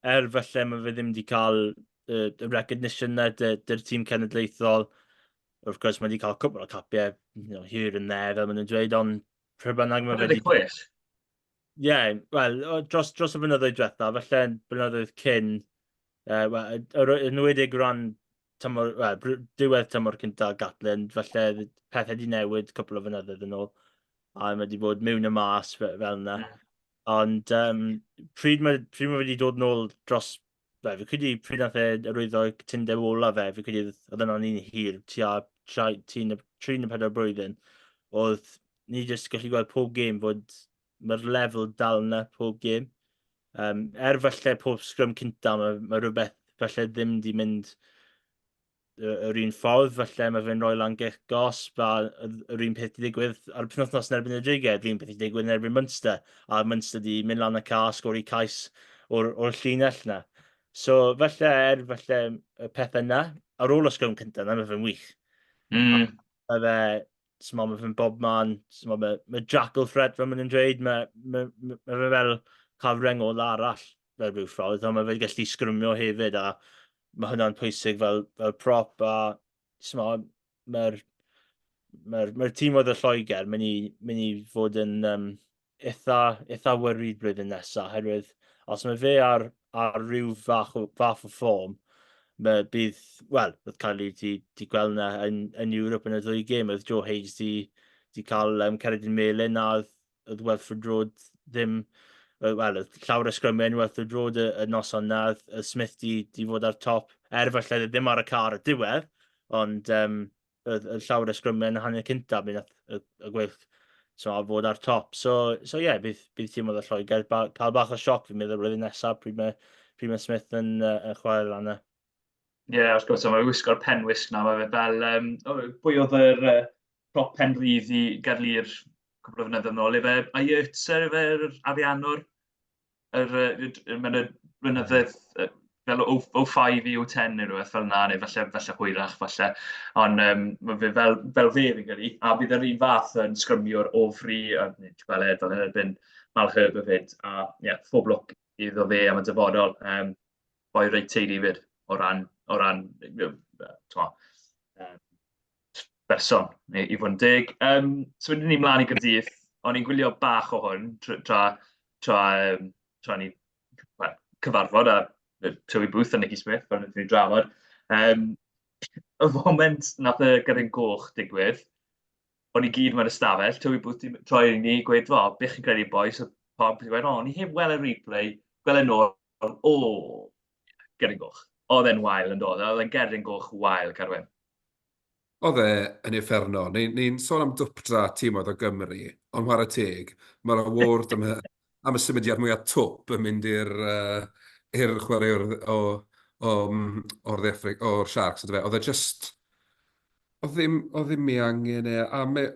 Er falle mae fe ddim wedi cael y, y recognition na dy'r tîm cenedlaethol. Wrth gwrs, mae wedi cael cwpl o capiau, you know, here and there, fel maen nhw'n dweud, ond pryd bynnag mae fe wedi... 46? yeah, wel, dros, dros y flynyddoedd diwetha, falle blynyddoedd cyn, uh, well, yn enwedig ran tymor, well, diwedd tymor cynta Gatlin, falle pethau wedi newid cwpl o flynyddoedd yn ôl, a mae wedi bod mewn y mas fel yna. Ond um, pryd mae, pryd mae wedi dod nôl dros Wel, fi credu pryd nath e arwyddo cytundeb ola fe, fi credu oedd yna'n un hir, tua 3 neu 4 blwyddyn, oedd ni jyst gallu gweld pob gêm fod mae'r lefel dal yna pob gêm. Um, er falle pob sgrym cynta, mae, mae rhywbeth falle ddim di mynd yr un ffordd, falle mae fe'n rhoi lan gic gosb a yr un peth di ddigwydd ar y penwythnos yn erbyn y Dreigiau, yr un peth di digwydd yn erbyn Munster, a Munster di mynd lan y ca, sgori cais o'r, or llinell na. So falle er falle y pethau yna, ar ôl y sgrym cyntaf yna, mae fe'n wych. Mae fe, smo, mae fe'n bob man, smo, mae, mae jackal threat fel maen nhw'n dweud, mae, mae, mae, mae fe fel cael rengol arall fel rhyw ffordd, ond mae fe'n gallu sgrymio hefyd a mae hwnna'n pwysig fel, fel prop a smo, mae'r mae'r mae tîm oedd y Lloegr mynd i, mynd i fod yn um, eitha, eitha worried blwyddyn nesaf, oherwydd os mae fe ar, ar rhyw fach o, fath o ffôn, mae bydd, wel, oedd cael ei di, di gweld yna yn, yn Ewrop yn y ddwy gêm, oedd Joe Hayes di, di cael um, Ceredin Melyn a oedd oedd Welford Road ddim, wel, oedd llawer o sgrymiau yn Welford Road y, y noson na, oedd Smith di, di fod ar top, er falle ddim ar y car y diwedd, ond um, oedd, oedd llawer o sgrymiau yn y hanner cyntaf, mi nath y, y gweilch so, fod ar top. So, so ie, yeah, bydd, bydd tîm oedd y Lloegr ba, cael bach o sioc fi'n meddwl blwyddyn nesaf pryd mae, pryd mae Smith yn, uh, yn chwarae lan yna. Ie, yeah, wrth gwrs, mae'n wisgo'r penwisg na, mae fe fel, um, pwy oedd yr uh, prop pen rhydd i Gaerlŷr cwpl o flynyddoedd yn ôl, efe Aiertzer, efe yr ariannwr, yr, yy, mewn y blynyddoedd fel o, o 5 i o 10 neu rhywbeth fel yna, neu falle, falle hwyrach, falle. Ond um, mae fe fel, fel fe fi'n credu, a bydd yr un fath yn sgrymiwr o fri, a neu fel e, fel yn erbyn Malherbe hefyd, a ie, yeah, phob lwc iddo fe am y dyfodol. Um, boi reit teulu fyd, o ran, o ran, t'mo, um, berson, i, i fod yn deg. Um, so wedyn ni mlaen i Gaerdydd, o'n i'n gwylio bach o hwn tra, tra, tra, um, tra ni well, cyfarfod a Toby Booth a Nicky Smith, fel wnaethon ni drafod. Um, y foment nath y gyrru'n goch digwydd, o'n i gyd mewn ystafell, Toby Booth di troi i ni, gweud, o, beth chi'n credu, boys? So, pawb wedi gweud, o, ni heb weld y replay, gweld e nôl, o, gyrru'n goch. Oedd e'n wael yn dod, oedd e'n gerdyn goch wael, Carwyn. Oedd e yn uffernol. Ni'n ni sôn am dwpdra timoedd o Gymru, ond whare teg, mae'r award am y, am y symudiad mwyaf twp yn mynd i'r uh, i'r chwaraewr o, o, o'r Dde Affrig, o'r Sharks, yndyfe? Oedd e just... Oedd ddim, oedd ddim mi angen e, a, me,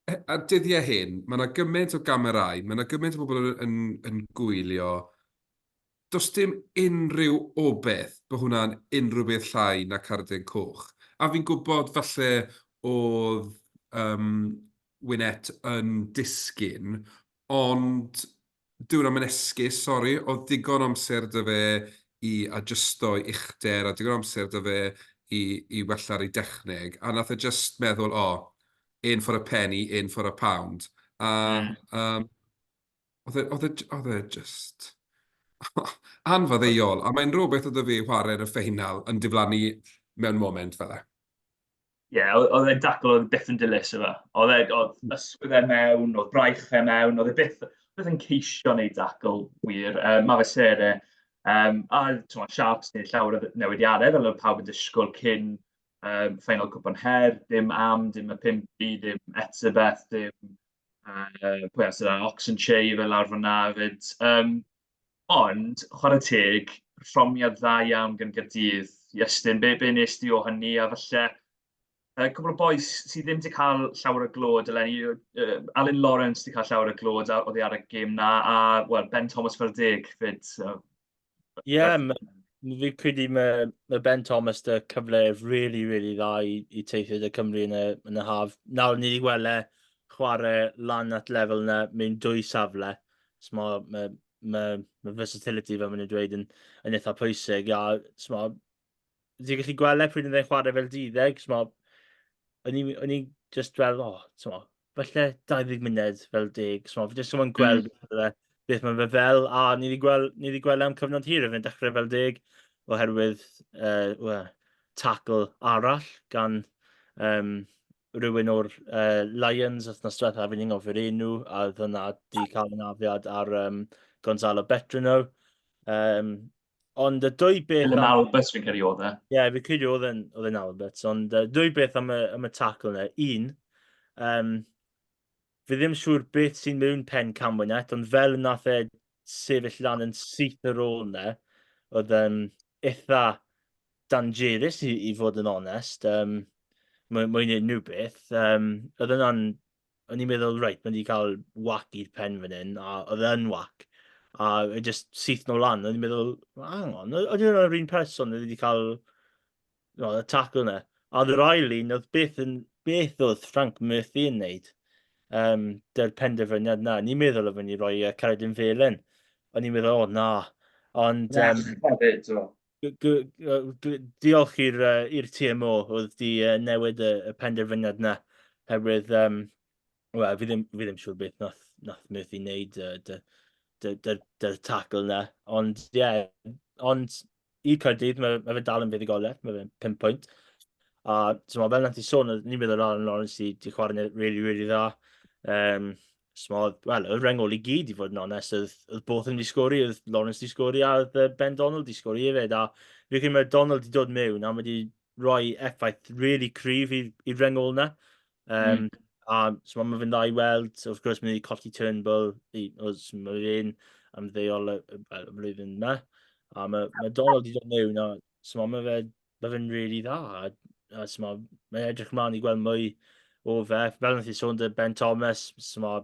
a dyddiau hyn, mae yna gymaint o gamerâu, mae yna gymaint o bobl yn, yn, yn gwylio, Does dim unrhyw obaith bod hwnna'n unrhyw beth llai na cardyn coch. A fi'n gwybod falle oedd um, Winnett yn disgyn, ond dyw hwnna'm yn esgus, sori. Oedd digon o amser 'da fe i adjusto'i uchder a digon o amser 'da fe i, i wella'r ei dechneg, a nath e just meddwl, o, oh, in for a penny, in for a pound. A mm. um, Oedd e, oedd e, oedd e just anfaddeuol, a mae'n rhywbeth oedd y fe chwarae yn y ffeinal yn diflannu mewn moment fel e. Ie, yeah, oedd e'n dacl oedd byth yn dilys yma. Oedd e, oedd ysgwydd e mewn, oedd braich e mewn, oedd e byth, byth yn ceisio wneud dacl wir. Um, mae fe sere. Um, a ti'n Sharks neu llawer o newidiadau fel oedd pawb yn disgwyl cyn um, ffeinal Cwpan Her, dim am, dim y 5 dim Etzebeth, dim Uh, pwy arall sydd Ox and Che fel lawr fyna hefyd. Um, ond, chwarae teg, perfformiad dda iawn gan Gaerdydd. Iestyn, be, be nes di o hynny? A falle, uh, cwbl o bois sydd ddim wedi cael llawer o glod eleni. Uh, Alan Lawrence wedi cael llawer o glod a, oddi ar y gêm na, a well, Ben Thomas fel deg fyd. So, Ie, yeah, fi credu mae, mae Ben Thomas dy cyfle really, really dda i, i teithio dy Cymru yn y, yn y haf. Nawr ni wedi gweld e chwarae lan at lefel yna mewn dwy safle. So mae, mae, mae, mae versatility fel maen nhw'n dweud yn, yn eitha pwysig. A so mae, ti'n gallu gweld e pryd yn chwarae fel duddeg, so o'n i, o'n i just fel, oh, so falle 20 munud fel deg, so fi jyst yn gweld mm. beth mae fe fel, a ni wedi gweld, ni wedi gweld am cyfnod hir, fe'n dechrau fel deg, oherwydd uh, well, tackle arall gan um, rhywun o'r uh, Lions wythnos diwethaf, fi'n anghofio'r enw, a oedd hwnna di cael yn afiad ar um, Gonzalo Betrino. Um, ond y dwy beth... Dylan Alberts fi'n credu oedd e. Ie, yeah, fi'n credu oedd e'n oedd e'n Alberts, ond uh, dwy beth am y, am y tackle yna. Un, um, fi ddim siŵr beth sy'n mewn pen Camwynet, ond fel nath e sefyll lan yn syth ar ôl yna, oedd um, eitha dangerous i, i fod yn onest, um, mwy, mwy neu unrhyw beth. Um, oedd yna'n, o'n i'n meddwl, reit, mae wedi cael whack i'r pen fan hyn, a oedd e'n whack. A e just syth nôl lan, o'n i'n meddwl, hang on, oedd yna'r un person oedd wedi cael no, y tackle yna. A oedd yr ail un, oedd beth, yn, beth oedd Frank Murphy yn neud um, dy'r penderfyniad na. Ni'n meddwl oedd ni roi uh, Caradin Felen. O'n i'n meddwl, o oh, na. Ond... Um, hefyd, o. Diolch i'r uh, i'r TMO oedd di uh, newid y, y penderfyniad na. Herwydd, um, wel, fi ddim, fi ddim siŵr beth nath, nath Murphy wneud uh, dy, dy, dy, dy tackle na. Ond, ie, yeah, ond i Caerdydd, mae, mae fe dal yn fuddugoliaeth, mae fe'n 5 pwynt. A so, fel nath i sôn, ni'n meddwl Aaron Lawrence di, di chwarae'n really, really dda. Um, Smod, wel, y rengol i gyd, i fod yn onest, oedd, oedd Botham di sgori, oedd Lawrence di sgori, a oedd Ben Donald di sgori hefyd. A fi credu mae Donald di dod mewn a mae di rhoi effaith really cryf i'r rengol yna. Um, mm. A so, mae fe'n dda i weld, wrth gwrs, mae wedi colli Turnbull, i, os mae fe'n ymddeol y, y, y flwyddyn yma. A mae, mae Donald di dod mewn, a so, mae fe mae fe'n really dda. A, a so mae, mae'n edrych mlaen i gweld mwy o fe. Fel nath i sôn dy Ben Thomas, so mae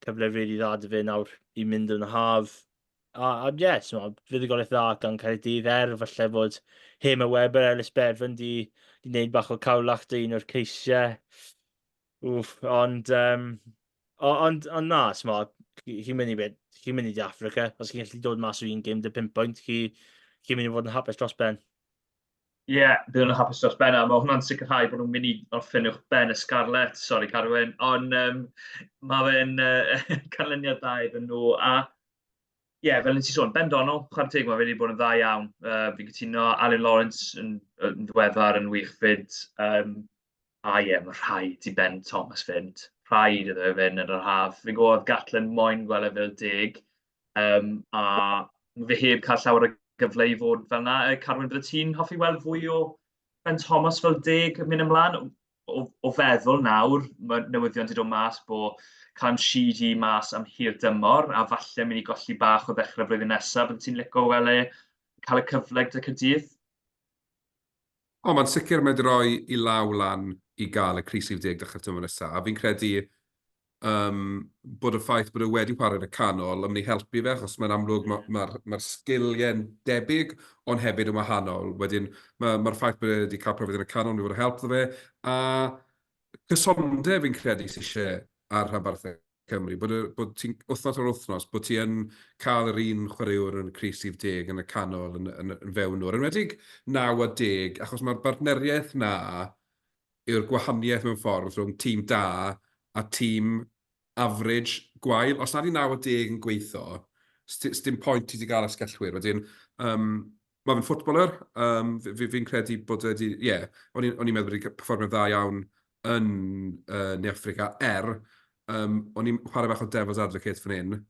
cyfle really dda dy fe nawr i mynd yn y haf. A, a ie, yeah, so mae fuddugoliaeth dda gan Caerdydd er falle fod Hema Webber, Ellis Bevan di, di wneud bach o cawlach dy un o'r ceisiau. Wff, ond, um, ond, ond na, smo, chi'n mynd i beth, chi'n mynd i di Africa, os chi'n gallu dod mas o un gêm dy 5 pwynt, chi, chi'n mynd i fod yn hapus dros ben. Ie, yeah, bydd nhw'n hapus dros ben, a mae hwnna'n sicrhau bod nhw'n mynd i orffen uwch ben y Scarlets, sori Carwyn, ond um, mae fe'n uh, canlyniad da iddyn nhw, a ie, yeah, fel nes i sôn, Ben Donald, chwarae teg, mae fe wedi bod yn dda iawn. Uh, fi'n cytuno, Alun Lawrence yn, yn ddiweddar yn wych fyd. Um, A ie, mae rhaid i Ben Thomas fynd. Rhaid iddo fe fynd yn yr haf. Fi'n gwybod Gatland moyn gweld e fel deg, um, a mae fe heb cael llawer o gyfle i fod fel yna. Carwyn, bydde ti'n hoffi weld fwy o Ben Thomas fel deg yn mynd ymlaen? O, o feddwl nawr, mae newyddion wedi dod mas bod Callum Sheedy mas am hir dymor, a falle mynd i golli bach o ddechrau flwyddyn nesaf. Bydde ti'n licio weld e cael y cyfle gyda Caerdydd? O, mae'n sicr mae 'di rhoi i law lan i gael y crys rhif deg dechrau'r tymor nesaf, a fi'n credu um, bod y ffaith bod e wedi chwarae yn y canol yn mynd i helpu fe, achos mae'n amlwg mae'r ma, ma, ma sgiliau'n debyg, ond hefyd yn wahanol. Wedyn mae'r ma ffaith bod e wedi cael profiad yn y canol yn mynd i fod o help iddo fe, a cysondeb fi'n credu sydd eisiau ar rhanbarthau Cymru, bod, y, bod ti'n, wythnos ar wythnos, bod ti yn cael yr un chwaraewr yn y crys rhif deg yn y canol yn, yn, yn fewnwr. Yn enwedig 9 a 10, achos mae'r bartneriaeth na yw'r gwahaniaeth mewn ffordd rhwng tîm da a tîm average gwael. Os nad yw 9 a 10 yn gweithio, dim pwynt i ti gael asgellwyr. Wedyn, um, mae fe'n ffwtbolwr, um, fi'n fi, fi credu bod e wedi, ie, yeah, o'n i'n meddwl bod wedi perfformio'n dda iawn yn uh, Ne Affrica, er, um, o'n i'n chwarae bach o devil's advocate fan hyn,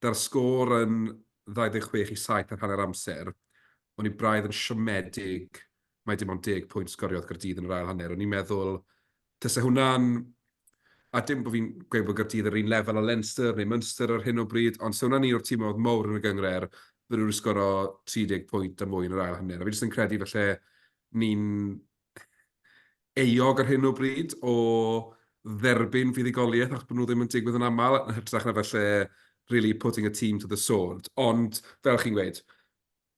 da'r sgôr yn 26 i 7 ar hanner amser, o'n i braidd yn siomedig mai dim ond 10 pwynt sgoriodd Gaerdydd yn yr ail hanner. O'n i'n meddwl, tase hwnna'n... A dim bod fi'n gweud bod Gaerdydd ar un lefel â Leinster neu Munster ar hyn o bryd, ond se hwnna'n un o'r timoedd mowr yn y gynghrair, fydden nhw wedi sgoro 30 pwynt a mwy yn yr ail hanner. A fi jyst yn credu falle ni'n euog ar hyn o bryd o dderbyn fuddugoliaeth achos bod nhw ddim yn digwydd yn aml, yn hytrach na falle really putting a team to the sword. Ond, fel chi'n gweud,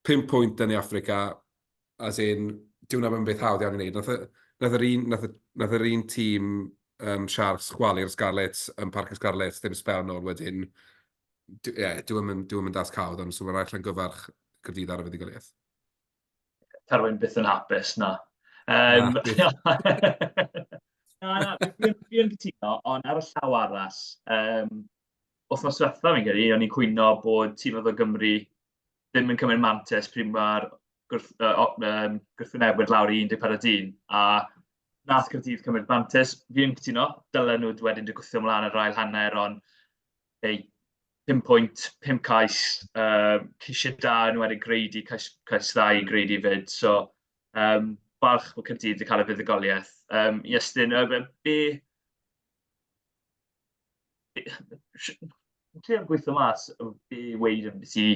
5 pwynt yn Affrica, as in, dyw hwnna ddim yn beth hawdd iawn i wneud. Nath, nath, yr un, nath, nath yr un tîm um, Sharks chwalu'r Scarlets yn Parc y Scarlets ddim sbel nôl wedyn. Ie, yeah, dyw e'n dyw e'n dasg hawdd, ond so mae'n rhaid llongyfarch Caerdydd ar y fuddugoliaeth. Carwyn byth yn hapus, na. Um, na, na, na, fi yn cytuno, ond ar y llaw arall, um, Wythnos diwetha fi'n credu, o'n i'n cwyno bod tîmoedd o Gymru ddim yn cymryd mantais pryd mae'r gwrth, uh, um, gwrthwynebwyr lawr i 14 dyn, a nath Caerdydd cymryd mantais. Fi'n cytuno, dylen nhw wedyn wedi gwthio ymlaen yr ail hanner, ond ei, 5 pwynt, 5 cais, uh, ceisiau da yn wedi Grady, cais, cais dda i Grady fyd. So, um, balch bod Caerdydd wedi cael y fuddugoliaeth. Um, Iestyn, uh, be... Fi'n trio gweithio mas be i weud ambiti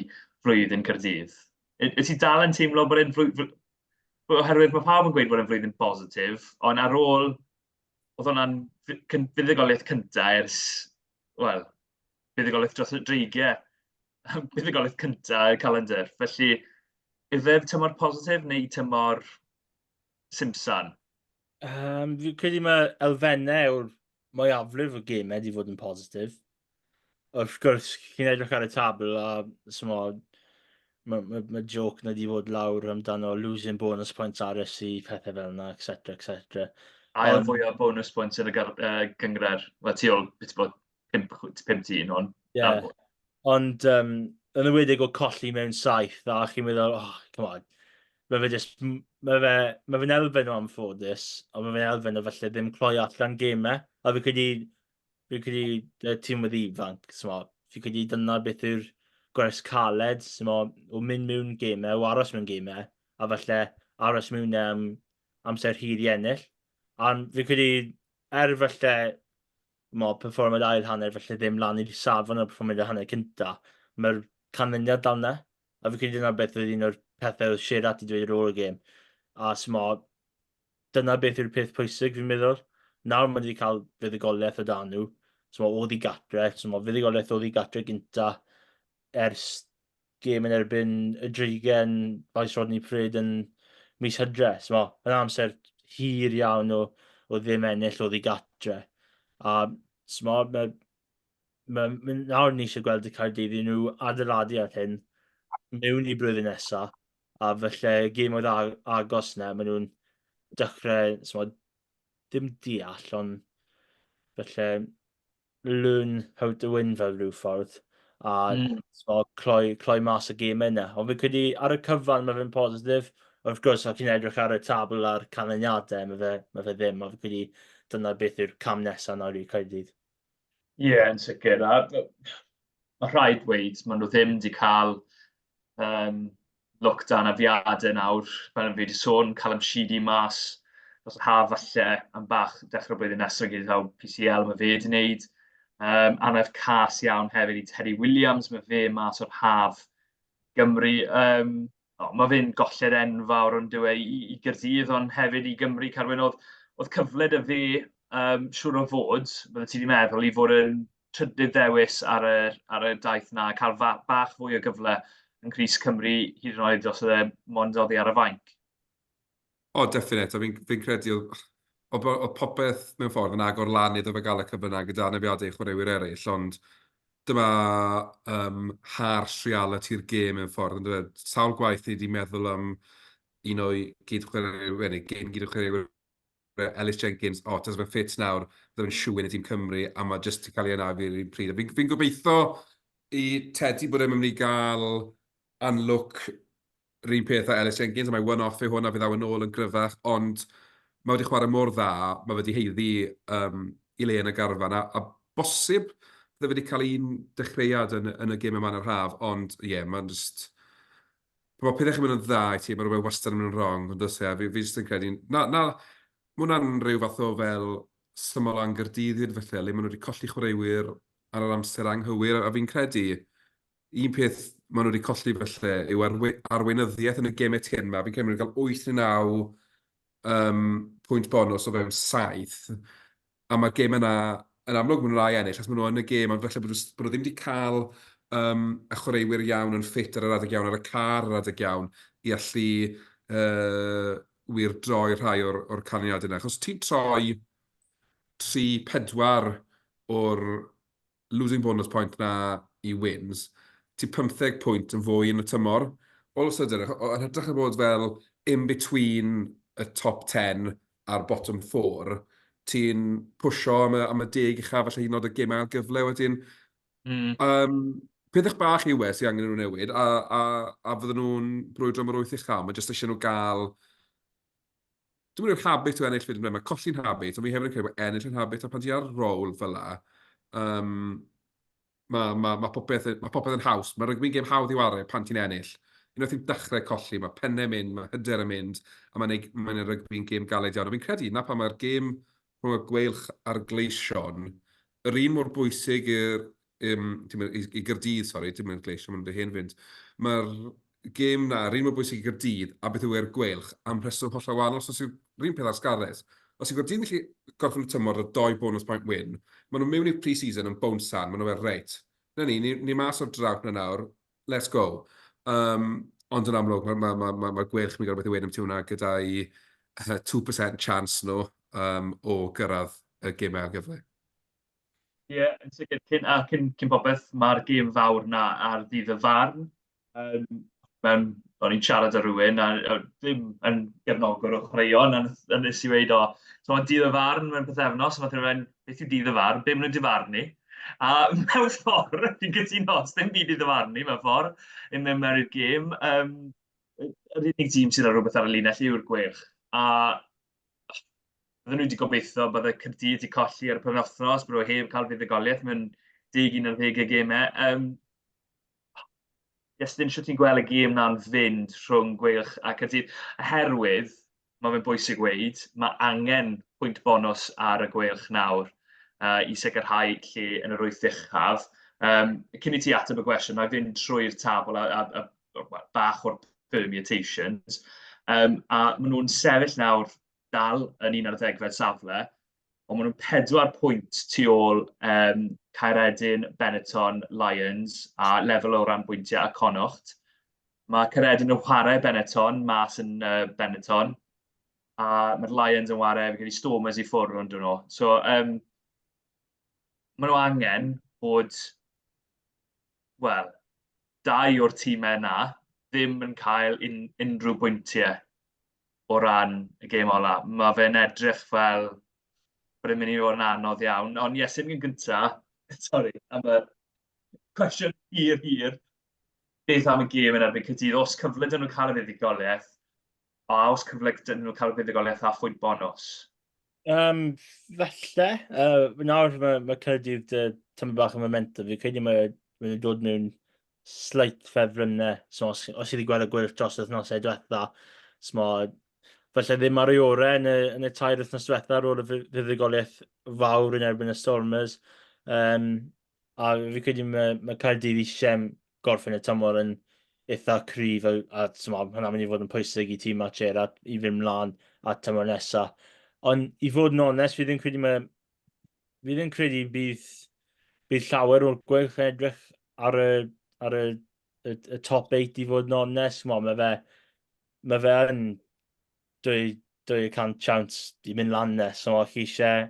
flwyddyn Caerdydd. Wyt ti dal yn teimlo bod e'n flwy-... Oherwydd mae pawb yn gweud bod e'n flwyddyn bositif, ond ar ôl... Oedd hwnna'n fuddugoliaeth cynta ers, wel, buddugoliaeth dros y Dreigiau. Buddugoliaeth cynta y calendr. Felly, ife tymor positif neu tymor simsan? Um, fi'n credu mae elfennau o'r mwyafrif o gemau wedi fod yn positif. Wrth gwrs, chi'n edrych ar y tabl a smo, mae ma, ma joke na wedi fod lawr amdano losing bonus points RSC, pethau fel yna, etc, etc. Ail fwy o bonus points yn y uh, gynghrair. Wel, tu ôl, beth bod, 5 tîm, ond... Yeah. Ond um, yn ymwedig o colli mewn saith, a chi'n meddwl, oh, come on, mae fe just, mae fe, mae fe'n elfen o anffodus, ond mae fe'n elfen o falle ddim cloi allan gemau, a fi credu, fi credu y tîm wedi ifanc, smo, fi credu dyna beth yw'r gwers caled, smo, o mynd mewn gemau, o aros mewn gemau, a falle aros mewn am amser hir i ennill. Ond fi credu, er falle mo, perfformiad ail hanner falle ddim lan i'r safon o'r perfformiad hanner cynta, mae'r canlyniad dal 'na. A fi credu dyna beth oedd un o'r pethau oedd Sherat wedi dweud ar ôl y gêm. A smo, dyna beth yw'r peth pwysig fi'n meddwl. Nawr mae wedi cael fuddugoliaeth o dan nhw. Smo, oedd i gatre, smo, fuddugoliaeth oedd i gatre gynta ers gêm yn erbyn y Dreigiau yn Faes Rodney Parade yn mis Hydref. So, yn amser hir iawn o, o ddim ennill oedd i gatre. A smo, mae, mae, mae, nawr ni eisiau gweld y Caerdydd i nhw adeiladu ar hyn mewn i blwyddyn nesaf. A felly gêm oedd agos yna, maen nhw'n dechrau, smo, dim deall, ond felly learn how to win fel rhyw ffordd a mm. so, cloi, cloi mas y gêm yna. Ond fi'n credu ar y cyfan mae fe'n positif. Wrth gwrs, os ti'n edrych ar y tabl a'r canlyniadau, mae fe, mae fe ddim. Ond fi'n credu dyna beth yw'r cam nesaf nawr i Caerdydd. Ie, yeah, yn sicr. A mae rhaid dweud, maen nhw ddim wedi cael um, lwc da anafiadau nawr, fel fi wedi sôn, Callum Sheedy mas dros yr haf falle am bach dechrau blwyddyn nesaf gyda taw PCL mae fe wedi wneud. Um, anaf cas iawn hefyd i Teddy Williams, mae fe mas o'r haf Gymru. Um, oh, mae fe'n golled enfawr ond dyw e i, i Gyrdydd, ond hefyd i Gymru. Carwyn, oedd, oedd cyfle dy fe, um, siŵr o fod, bydde ti wedi meddwl, i fod yn trydydd ddewis ar y, ar y daith 'na, cael bach fwy o gyfle yn crys Cymru hyd yn oed os oedd e mond oddi ar y fainc. O, definite, a fi'n fi credu oedd, oedd, oedd popeth mewn ffordd yn agor lan iddo fe gael y cyfle yna gyda anafiadau chwaraewyr eraill, ond dyma um, harsh reality'r gêm mewn ffordd, yn dweud, sawl gwaith ni wedi meddwl am un o'i gyd-chwaraewyr, neu gyn gyd-chwaraewyr Ellis Jenkins, o, oh, fe'n ffit nawr, bydde fe'n siŵr yn y tîm Cymru, a mae jyst 'di cael ei anafu yr un pryd. Fi'n fi gobeithio i Teddy bod e'n mynd i gael anlwc yr un peth â Ellis Jenkins, a mae one-off yw hwn a fydd awn ôl yn gryfach, ond mae wedi chwarae mor dda, mae wedi haeddu um, i le yn y garfan, a, a bosib bydde wedi cael un dechreuad yn, yn y gêm yma yn yr haf, ond ie, yeah, mae'n just... Pan mae pethau chi'n mynd yn dda i ti, mae rhywbeth wastad yn mynd yn wrong, ond does e, fi, fi jyst yn credu, na, na, mae hwnna'n rhyw fath o fel syml Angyrdydd hyd felly, le maen nhw wedi colli chwaraewyr ar yr amser anghywir, a fi'n credu un peth maen nhw wedi colli felly yw arwe arweinyddiaeth yn y gemau tyn 'ma. Fi'n credu maen nhw wedi cael 8 neu 9 um, pwynt bonws o fewn 7, a mae'r gêm yna, yn amlwg maen nhw'n rai ennill, achos maen nhw yn y gêm, ond falle bod nhw, bod nhw ddim wedi cael um, y chwaraewyr iawn yn ffit ar yr adeg iawn, ar y car ar yr adeg iawn, i allu uh, wir droi rhai o'r, or canlyniadau yna. Achos ti'n troi 3-4 o'r losing bonus point 'na i wins, ti 15 pwynt yn fwy yn y tymor. All of a sudden, yn hytrach na bod fel in between y top 10 a'r bottom 4, ti'n pwsio am y, am y deg uchaf, falle hyd yn oed y gemau ail gyfle wedyn. Um, pethau bach yw e sy'n angen nhw newid, a, a, a fydden nhw'n brwydro am yr wyth uchaf. Mae jyst eisiau nhw gael... Dwi'n mynd i'r habit o ennill fyd, mae colli'n habit, ond fi hefyd yn credu bod ennill yn habit, a pan ti ar roll fel la, um, mae, mae, mae, popeth, mae popeth yn haws. Mae rygbi'n gêm hawdd i wario pan ti'n ennill. Unwaith ti'n dechrau colli, mae pennau mynd, mae hyder yn mynd, a mae'n mae rygbi'n gêm galed iawn. A fi'n credu na pan mae'r gêm rhwng y Gweilch a'r Gleision, yr un mor bwysig i'r um, i, i Gyrdydd, sori, dim i'r Gleision, mae'n hen fynd. Mae'r gêm na, yr un mor bwysig i Gyrdydd a beth yw e'r Gweilch, am rheswm hollol wahanol. So, yw'r un peth ar Scarlets. Os yw Gyrdydd yn gallu gorffen y tymor ar doi bonus point win, maen nhw'n mewn i'r pre-season yn bownsan, maen nhw fel, reit, na ni, ni, ni mas o'r drought na nawr, let's go. Um, ond yn amlwg, mae ma, ma, ma, ma Gweilch yn mynd i gael rhywbeth i weud am hwnna gyda'i 2% chance nhw um, o gyrraedd y gemau ar gyfle. Ie, yeah, yn sicr, cyn, a cyn, cyn popeth, mae'r gêm fawr na ar ddydd y farn. Um, mewn, o'n i'n siarad â rhywun a, a ddim yn gefnogwr o chwaraeon, a, a nes i weud, o, so mae'n dydd y farn mewn pythefnos, a nath rhywun, beth yw dydd y farn, be maen nhw'n difarnu? A mewn ffordd, fi'n cytuno, dim byd i ddifarnu mewn ffordd, yn mynd mewn i'r gêm. Um, yr unig dîm sydd â rhywbeth ar y linell yw'r Gweilch. A bydden nhw wedi gobeithio bydde Caerdydd wedi colli ar y penwythnos, bod nhw heb cael fuddugoliaeth mewn 10 11 o gemau. Um, Iestyn, shwt ti'n gweld y gêm 'na'n fynd rhwng Gweilch a Caerdydd? Oherwydd, mae fe'n bwysig gweud, mae angen pwynt bonws ar y Gweilch nawr uh, i sicrhau lle yn yr wyth uchaf. Um, cyn i ti ateb y gwestiwn, na i fynd trwy'r tabl a, a, a, a bach o'r permutations. Um, a maen nhw'n sefyll nawr dal yn 11fed safle, ond maen nhw'n 4 pwynt tu ôl um, Caeredin, Benetton, Lions a lefel o ran bwyntiau a Connacht. Mae Caeredin yn chwarae Benetton mas yn uh, Benetton, a mae'r Lions yn chwarae, fi credu Stormers i ffwrdd ond nhw. So, um, maen nhw angen bod, wel, dau o'r tîmau yna ddim yn cael un, unrhyw bwyntiau o ran y gêm ola. Mae fe'n edrych fel bod e'n mynd i fod yn anodd iawn. Ond yes, yn gyntaf, sorry, am y cwestiwn hir hir, beth am y gêm yn erbyn Caerdydd? Os cyfle dyn nhw cael y fuddugoliaeth, a os cyfle dyn nhw cael y fuddugoliaeth a phwynt bonus? Um, falle. Uh, nawr mae, mae Caerdydd dy tymor bach o momentum. Fi'n credu mae mae nhw'n dod mewn slight ffefrynnau. So, os, os i wedi gweld y gwyrth dros y wythnosau diwetha, so, falle ddim ar ei orau yn y, yn y tair wythnos diwetha ar ôl y fuddugoliaeth fawr yn erbyn y Stormers. Um, a fi credu mae, mae Caerdydd eisiau gorffen y tymor yn eitha cryf a, a so, hwnna'n mynd i fod yn pwysig i tîm Matt Gerrard i fynd mlaen at tymor nesaf. Ond i fod yn onest, fi ddim credu mae Fi ddim credu bydd, bydd llawer o'r gweilch yn edrych ar y, ar y, y, y top 8 i fod yn onest. Mo, mae fe, mae fe yn 200 chance i mynd lan nes. So, chi eisiau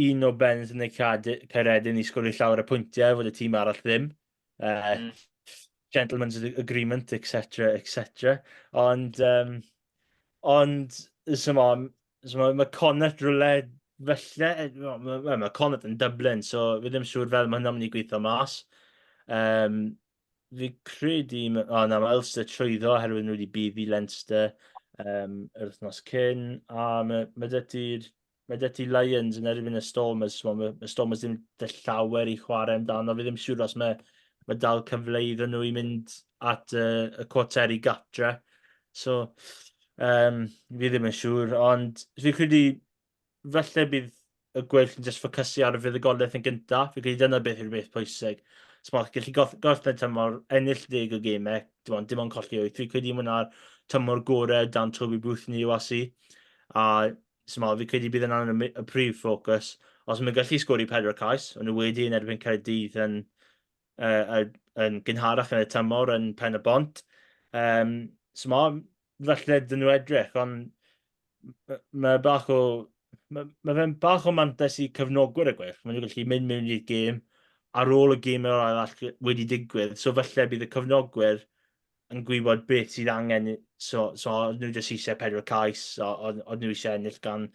un o Benz yn y Caeredin i sgwrio llawer o pwyntiau, fod y tîm arall ddim. Uh, mm. Gentleman's agreement, etc, etc. Ond, um, ond, so mo, so mae, mae Connacht rhywle felly, mae, mae, mae Connacht yn Dublin, so fi ddim siŵr fel mae hynna'n mynd i gweithio mas. Um, fi credu, o oh, na, mae Ulster trwyddo oherwydd nhw wedi buddu Leinster um, yr wythnos cyn, a mae, mae dy ti'r mae 'da ti Lions yn erbyn y Stormers, so mae, mae Stormers ddim 'da llawer i chwarae amdano, fi ddim siŵr os mae, mae dal cyfle iddyn nhw i mynd at y, y cwarteri gatre. So, um, fi ddim yn siŵr, ond fi credu falle bydd y gweill yn just ffocysu ar y fuddugoliaeth yn gyntaf. Fi credu dyna beth yw'r beth pwysig. So, mae'n gallu gorffen tymor, ennill deg o gemau, dim ond, dim ond colli wyth. Fi credu mae hwnna'r tymor gorau dan Toby Booth yn URC. A S'mo, fi credu bydd yna'n y, y prif ffocws. Os maen nhw'n gallu sgori pedwar cais, o'n nhw wedi yn erbyn Caerdydd yn, uh, yn gynharach yn y tymor yn Pen y Bont. Um, s'mo, falle dyn nhw edrych, ond mae bach o... Mae, mae fe'n bach o mantais i cefnogwyr y Gweilch. Maen nhw'n gallu mynd mewn i'r gêm ar ôl y gêm arall wedi digwydd. So falle bydd y cefnogwyr yn gwybod beth sydd angen, so, so oedd nhw jyst eisiau pedwar cais, so, oedd, oedd nhw eisiau ennill gan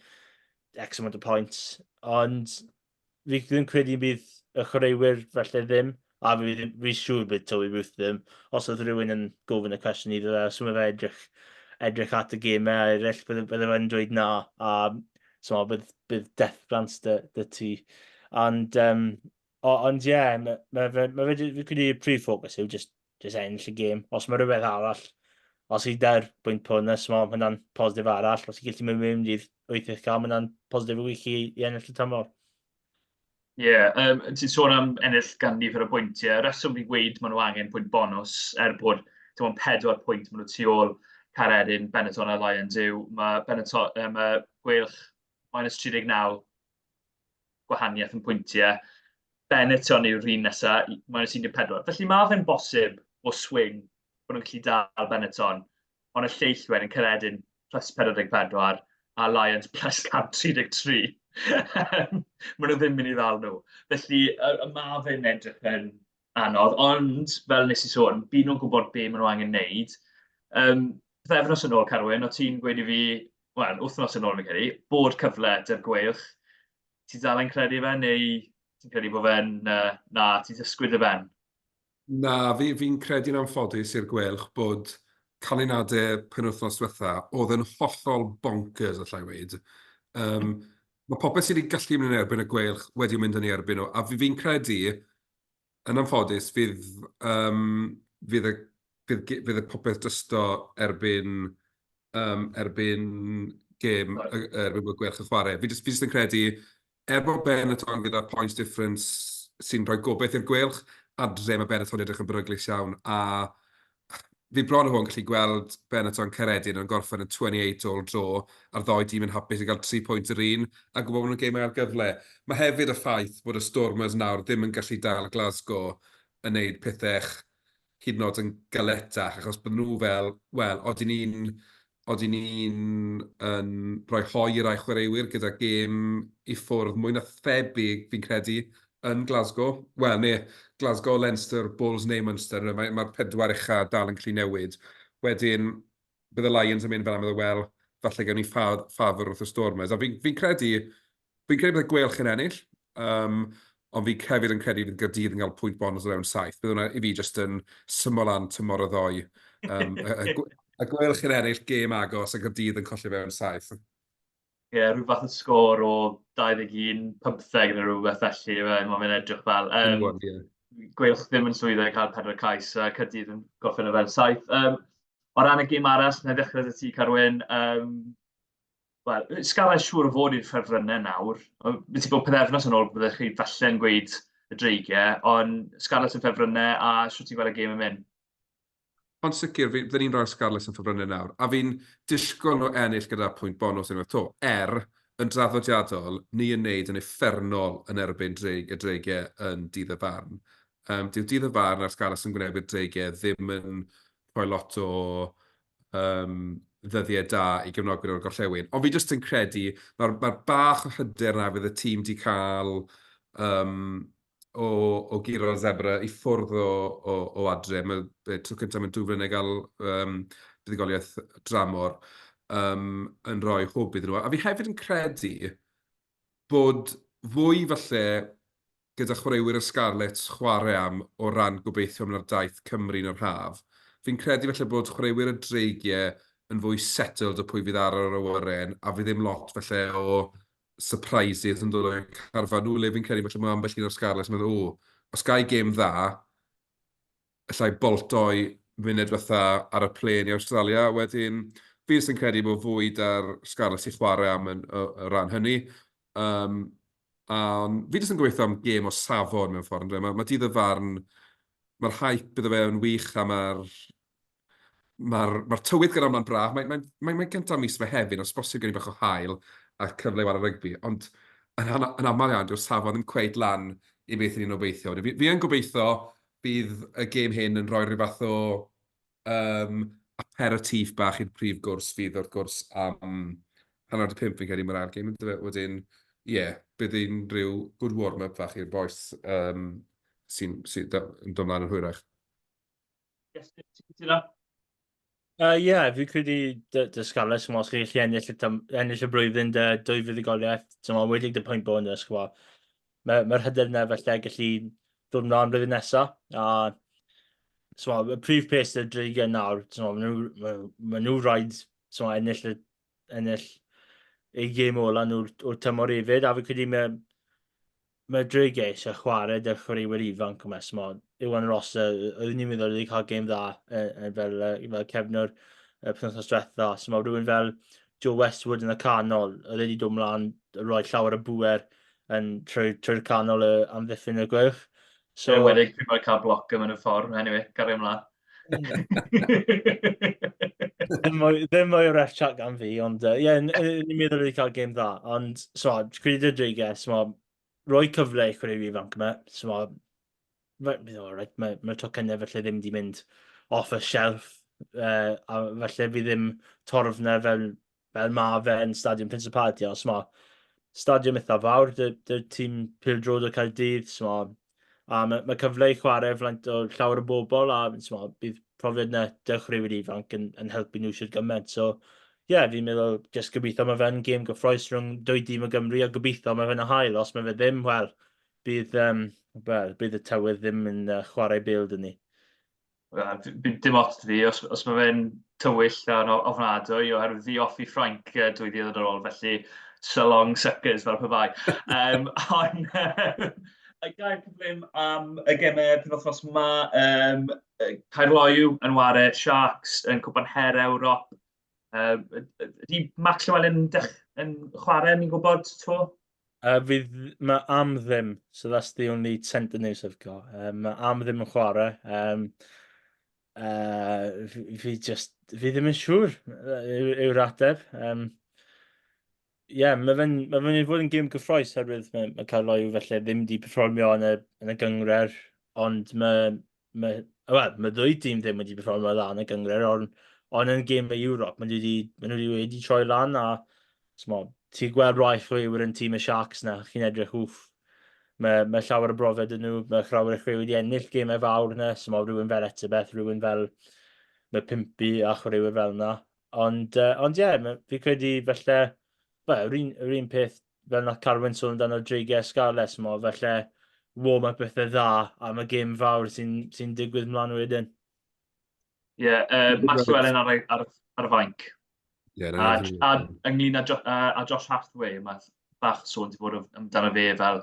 X amount of points, ond fi ddim credu bydd y chwaraewyr felly ddim, a fi, fi siŵr bydd Toby Booth ddim. Os oedd rhywun yn gofyn y cwestiwn iddo fe, os mae fe edrych, edrych at y gemau eraill, bydde, bydde fe'n dweud na, a so, bydd, bydd death glance dy, dy ti. Ond, um, o, ond ie, yeah, mae ma fe, ma fe, fi credu y prif ffocws yw just, just ennill y gêm. Os mae rhywbeth arall, os i da'r bwynt bonus, mae hwnna'n positif arall. Os i gallu mynd mewn i'r 8 cael, mae hwnna'n positif wych i, i ennill y tymor. Ie, yeah, um, ti'n sôn am ennill gan nifer o bwyntiau. Y rheswm fi'n gweud maen nhw angen pwynt bonus, er bod dim ond pedwar pwynt maen nhw tu ôl Caeredin, Benetton a Lions yw, mae Benetton, um, mae Gweilch minus 39 gwahaniaeth yn pwyntiau. Benetton yw'r un nesaf, minus 14. Felly mae fe'n bosib o swing bod nhw'n gallu dal Benetton, ond y lleill wedyn Caeredin plus 44 a Lions plus 133. Maen nhw ddim mynd i ddal nhw. Felly, y ma fe'n edrych yn anodd, ond fel nes i sôn, byd nhw'n gwybod be maen nhw angen wneud. Um, Pythefnos yn ôl, Carwyn, o ti'n gweud i fi, wel, wythnos yn ôl fi'n credu, bod cyfle dy'r gweilch. Ti'n dal yn credu fe, neu ti'n credu bod fe'n, uh, na, ti'n ysgwyd y ben? Na, fi, fi'n credu'n anffodus i'r gweilch bod canlyniadau penwythnos diwetha, oedd yn hollol bonkers, allai weud. Um, mae popeth sydd wedi gallu mynd yn erbyn y gweilch wedi mynd yn ei erbyn nhw, a fi'n fi credu, yn anffodus, fydd, um, fydd, y, fydd, fydd y popeth drosto erbyn, um, erbyn gêm, erbyn bod Gweilch yn chwarae. Fi jyst, fi jyst yn credu, er bod Benetton gyda points difference sy'n rhoi gobeith i'r Gweilch, adre mae Benetton edrych yn beryglus iawn, a fi bron o fod yn gallu gweld Benetton Caeredin yn gorffen yn 28 all draw, a'r ddou dîm yn hapus i gael 3 pwynt yr un, a gwybod bod nhw'n gêm ail gyfle. Mae hefyd y ffaith bod y Stormers nawr ddim yn gallu dal Glasgow yn neud pethau hyd yn oed yn galetach, achos bod nhw fel, wel, odyn ni'n Odyn ni'n yn rhoi hoe i rai chwaraewyr gyda gêm i ffwrdd mwy na thebyg, fi'n credu, yn Glasgow. Wel, neu Glasgow, Leinster, Bulls neu Munster. Mae'r mae pedwar ucha dal yn gallu newid. Wedyn, bydd y Lions yn mynd fel am, wel, falle gawn ni ffafr wrth y Stormers. A fi'n fi credu, Fi'n credu bydd y Gweilch yn ennill, um, ond fi hefyd yn credu bydd Gaerdydd yn cael pwynt bonus o fewn saith. Bydd hwnna i fi jyst yn syml lan tymor y ddoi. Um, y, y, y Gweilch yn ennill gêm agos a Gaerdydd yn colli fewn saith. Ie, yeah, rhyw fath o sgôr o 21-15 neu rhywbeth felly, mae'n fe'n edrych fel. Um, yeah. Gweilch ddim yn llwyddo i cael pedwar cais, a Caerdydd yn gorffen o fewn saith. Um, o ran y gêm arall, na i ddechrau 'da ti, Carwyn. Um, Wel, Scarlets siŵr o fod i'r ffefrynnau nawr. Fi ti'n gwybod pythefnos yn ôl byddech chi falle'n gweud y Dreigiau, ond Scarlets yn ffefrynnau a shwt ti'n gweld y gêm yn mynd? Ond sicr, fi, fydden ni'n rhoi'r Scarlets yn ffefrynnau nawr. A fi'n disgwyl nhw ennill gyda pwynt bonws unwaith 'to. Er, yn draddodiadol, ni yn neud yn uffernol yn erbyn dreig, y Dreigiau yn dydd y farn. Um, dyw dydd y farn a'r Scarlets yn gwynebu'r Dreigiau ddim yn rhoi lot o um, ddyddiau da i gefnogwyr o'r gorllewin. Ond fi jyst yn credu, mae'r mae bach o hyder na fydd y tîm di cael um, o, o guro'r Zebra i ffwrdd o, o, o adre. Mae tro cyntaf mewn dwy flynedd gael um, buddugoliaeth dramor um, yn rhoi hwb iddyn nhw. A fi hefyd yn credu bod fwy falle gyda chwaraewyr y Scarlets chwarae am o ran gobeithio mynd ar daith Cymru yn yr haf. Fi'n credu falle bod chwaraewyr y Dreigiau yn fwy settled o pwy fydd ar yr awyren a fydd ddim lot falle o surprises yn dod o'u carfan nhw, le fi'n credu falle mae ambell un o'r Scarlets yn meddwl, o, os ga i gêm dda, allai boltoi munud fatha ar y plên i Awstralia. Wedyn, fi jyst yn credu bod fwy 'da'r Scarlets i chwarae am yn, o, o ran hynny. Um, a fi jyst yn gobeithio am gêm o safon mewn ffordd. Mae, mae dydd y farn, mae'r hype iddo fe yn wych a mae'r mae'r mae tywydd gyda hwnna'n braf. Mae'n mae, mae, mae gyntaf mis Mehefin, os bosib gen i bach o haul a cyfle i wara rygbi, ond yn, yn aml iawn, dyw'r safon ddim cweit lan i beth ni'n obeithio. Fi, fi yn gobeithio bydd y gêm hyn yn rhoi rhyw fath o um, aperitif bach i'r prif gwrs fydd wrth gwrs am hanner awr 'di pump fi'n credu mae'r ail gêm yndyfe? Wedyn, ie, yeah, bydd hi'n rhyw good warm-up fach i'r bois um, sy'n sy yn dod mlaen yn hwyrach. Yes, ti'n cytuno? Yy ie, fi'n credu dy, dy Scarlets, chimod, os chi'n gallu ennill y, tym, ennill y blwyddyn dy dwy fuddugoliaeth, chimod, wedi dy pwynt bonus, chimod, mae'r ma hyder yna falle gallu dod mlaen blwyddyn nesaf. A so, y prif peth sydd Dreigiau nawr, so, maen nhw, ma, ma nhw rhaid so, ennill, ennill eu gêm ola nhw'r o'r tymor hefyd, a fi credu mae mae Dreigiau eisiau chwarae 'da'r chwaraewyr ifanc yma, s'mod, Iwan Rosser, oeddwn i'n meddwl wedi cael gêm dda fel, fel cefnwr y penwythnos diwetha, s'mod, rhywun fel Joe Westwood yn y canol, oedd wedi dod mlaen, rhoi llawer o bŵer yn trwy'r trwy canol y amddiffyn y Gweilch. So, Yn enwedig pryd mae'n cael bloc yma yn y ffordd, anyway, gario ymlaen. Ddim mwy, ddim mwy o ref chat gan fi, ond ie, uh, yeah, ni'n meddwl wedi cael gêm dda. Ond, so, credu dy Dreigiau, so, rhoi cyfle i chwaraewyr ifanc yma. So, mae, all right, mae, mae tocynnau felly ddim wedi mynd off y shelf, uh, a felly fi ddim torf na fel fel ma fe yn Stadiwm Principality, ond s'mo, stadiwm eitha fawr, dy, dy tîm pêl-droed o Caerdydd, s'mo, a mae, mae cyfle i chwarae flaen o llawer o bobl, a s'mo, bydd profiad na dy chwaraewyr ifanc yn, yn helpu nhw sydd gymaint. So, ie, yeah, fi'n meddwl, jyst gobeithio mae fe'n gêm gyffroes rhwng dwy dîm o Gymru, a gobeithio mae fe'n hael, os mae fe ddim, wel, bydd, um, well, bydd y tywydd ddim yn uh, chwarae bêl dyn ni. Dim ots fi, os, os mae fe'n tywyll a'n ofnadwy, oherwydd fi off i Ffrainc dwy ddydd ar ôl, felly so long suckers fel pe bai. Um, ond, y gair cyflym am y gemau penwythnos yma, um, Caerloyw yn ware Sharks yn Cwpan Her Ewrop. Um, ydy Max Llewellyn yn, yn chwarae, ni'n gwybod, to? Fydd, mae am ddim, so that's the only centre news I've got. Mae am ddim yn chwarae. Um, fi, fi just, fi ddim yn siŵr yw'r ateb. Um, yeah, mae fe'n ma fe fod yn gêm gyffroes herwydd mae, mae Caerloyw felly ddim wedi perfformio yn y, yn y gyngred, ond mae, mae, wel, mae ddwy dîm ddim wedi perfformio dda yn y gynghrair, ond, ond yn gêm y Ewrop, maen nhw wedi, maen nhw wedi, wedi troi lan a s'mo, ti'n gweld rai chwaraewyr yn tîm y Sharks na, chi'n edrych, wff, mae, mae llawer o brofiad yn nhw, mae llawer o chwaraewyr wedi ennill gemau fawr na, s'mo, rhywun fel Etzebeth, rhywun fel mae Pimpi a chwaraewyr fel yna. Ond, uh, ond ie, yeah, fi credu felly, well, yr un, yr un peth fel nath Carwyn sôn amdano Dreigiau Scarlets, mo, felly warm-up eitha dda am y gêm fawr sy'n sy digwydd mlaen wedyn. Ie, yeah, uh, Max Llewellyn ar, ar, ar y fainc. Yeah, a, a, ynglyn â, jo, a, a Josh Hathaway, mae bach sôn wedi bod amdano fe fel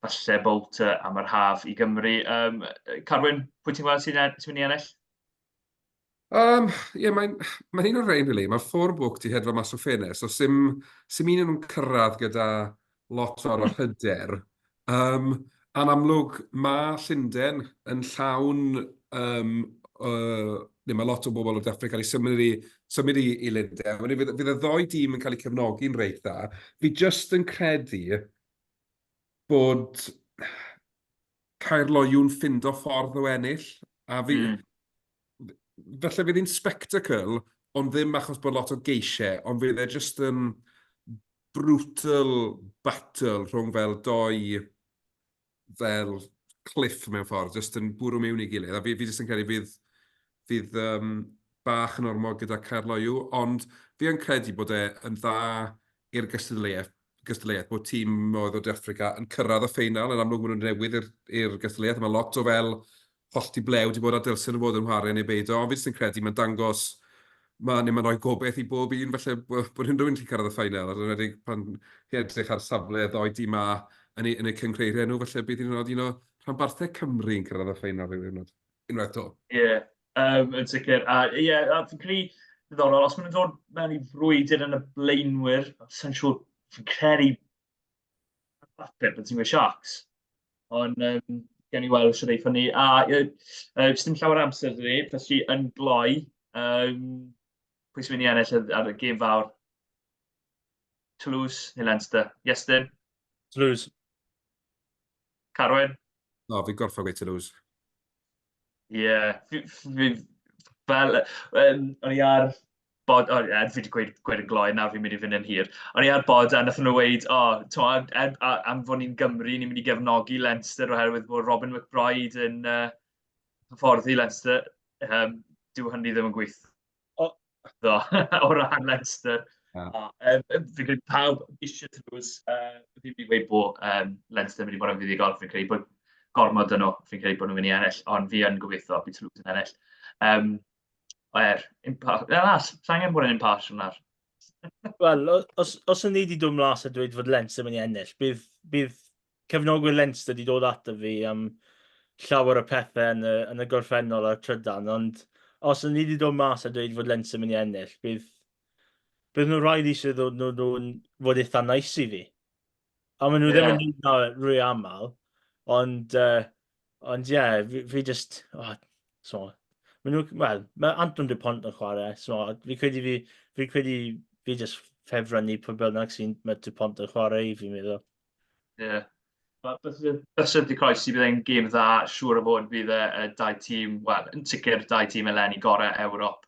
falle bolter am yr haf i Gymru. Um, Carwyn, pwy ti'n gweld sy'n sy mynd i ennill? Um, ie, yeah, mae'n mae un o'r rhain, really. Mae'r ffwr bwc di hedfa mas o ffenest, so sim, sim un o'n nhw'n cyrraedd gyda lot o'r hyder. Um, a'n amlwg, mae Llundain yn llawn, um, uh, neu mae lot o bobl o De Affrica cael eu symud i, symud i, i Lundain. Wedyn fydd, fydd y ddoi dîm yn cael eu cefnogi'n reit dda. Fi jyst yn credu bod Caerloyw'n ffindo ffordd o ennill, a fi... Mm. Felly fydd hi'n spectacle, ond ddim achos bod lot o geisiau, ond fydd e jyst yn brutal battle rhwng fel doi fel cliff mewn ffordd, jyst yn bwrw mewn i gilydd. A fi, fi jyst yn credu fydd, fydd um, bach yn ormod gyda Caerloyw, ond fi yn credu bod e yn dda i'r gystadleuaeth, gystadleuaeth bod tîm oedd o De Affrica yn cyrraedd y ffeinal, yn amlwg maen nhw'n newydd i'r gystadleuaeth, mae lot o fel hollti blew wedi bod a dylsen nhw fod yn chwarae neu beidio, ond fi jyst yn credu mae'n dangos, ma, neu mae'n rhoi gobeith i bob un falle bod unrhyw un gallu cyrraedd y ffeinal, yn enwedig pan chi'n edrych ar safle y ddoi dîm A yn eu, yn eu cynghreiriau nhw, falle bydd un o'r un o rhanbarthau Cymru yn cyrraedd y ffeinal rhyw ddiwrnod, unwaith 'to. Ie, yeah, um, yn sicr. A ie, yeah, a fi'n credu diddorol, os maen nhw'n dod mewn i frwydr yn y blaenwyr, sa'n siŵr, fi'n credu bapur bod ti'n gweud Sharks. Ond um, gen i weld sydd eithon ni. A uh, uh, dim llawer amser dyn ni, felly yn gloi, um, pwy sy'n mynd i ennill ar, ar y gêm fawr? Toulouse neu Leinster? Iestyn? Toulouse. Carwyn? O, fi'n gorfod gweud Toulouse. Ie, yeah, fi, fi, fel, um, o'n i ar bod, o, er, fi wedi gweud, gweud yn gloi, nawr fi'n mynd i fynd yn hir. O'n i ar bod a nath nhw weud, o, oh, er, a, am fod ni'n Gymru, ni'n mynd i gefnogi Leinster oherwydd bod Robin McBryde yn uh, hyfforddi Leinster. Um, dyw hynny ddim yn gweithio o, o ran Leinster. A, fi'n credu pawb eisiau Toulouse. Fi'n mynd i gweud bod Leinster yn mynd i fod yn fuddugol. Fi'n credu bod gormod yn nhw. Fi'n credu bod nhw'n mynd i ennill, ond fi yn gobeithio bydd Toulouse yn ennill. Um, er, na, na, sa angen bod yn impartial nawr. Wel, os, os yn ni wedi dod mlas a dweud fod Leinster yn mynd i ennill, bydd, bydd cefnogwyr Leinster wedi dod ato fi am llawer o pethau yn y, yn y gorffennol a'r trydan, ond os yn ni wedi dod mas a dweud fod Leinster yn mynd i ennill, bydd, bydd nhw rhaid eisiau ddod nhw nhw'n fod eitha nice i fi. A maen nhw yeah. ddim yn neud na rwy aml, ond, ond ie, yeah, fi, fi just, oh, so, maen nhw, wel, mae Anton Dupont yn chwarae, so fi credu fi, fi credu fi just ffefrynnu pwy bynnag sy'n mae Dupont yn chwarae i, fi'n meddwl. Ie. Yeah. Bysedd di croesi, bydd e'n gêm dda, siŵr o fod bydd y, y dau tîm, wel, yn sicr dau tîm eleni gorau Ewrop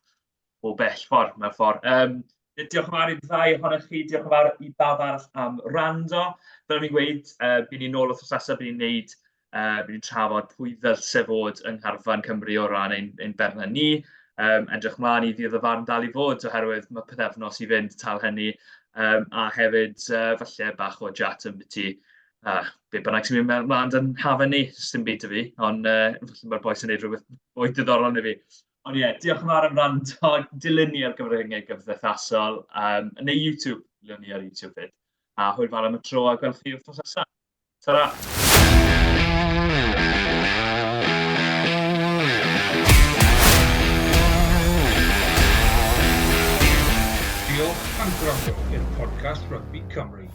o bell ffordd, mewn ffordd. Um, diolch yn fawr i'r ddau ohonoch chi, diolch yn fawr i bawb arall am rando. Fel o'n i'n gweud, bydd ni'n nôl wythnos nesaf, bydd ni'n neud, bydd ni'n trafod pwy ddylse fod yng ngharfan Cymru o ran ein, ein berna ni. Um, edrych mlaen i ddydd y farn dal i fod, oherwydd mae pythefnos i fynd tal hynny. Um, a hefyd, falle bach o chat yn byti be bynnag sy'n mynd mlaen yn hafen ni, sdim byd 'da fi, ond falle mae'r bois yn gwneud rhywbeth mwy diddorol na fi. Ond ie, diolch yn fawr am wrando, dilyn ni ar gyfryngau gymdeithasol, um, neu YouTube, dilyn ni ar YouTube fyd. A hwyl fawr am y tro a gwelwch chi wythnos nesaf. Ta-ra! Diolch am gwrando i'r podcast Rygbi Cymru.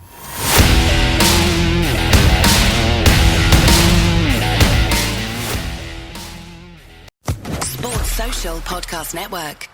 Sports Social Podcast Network.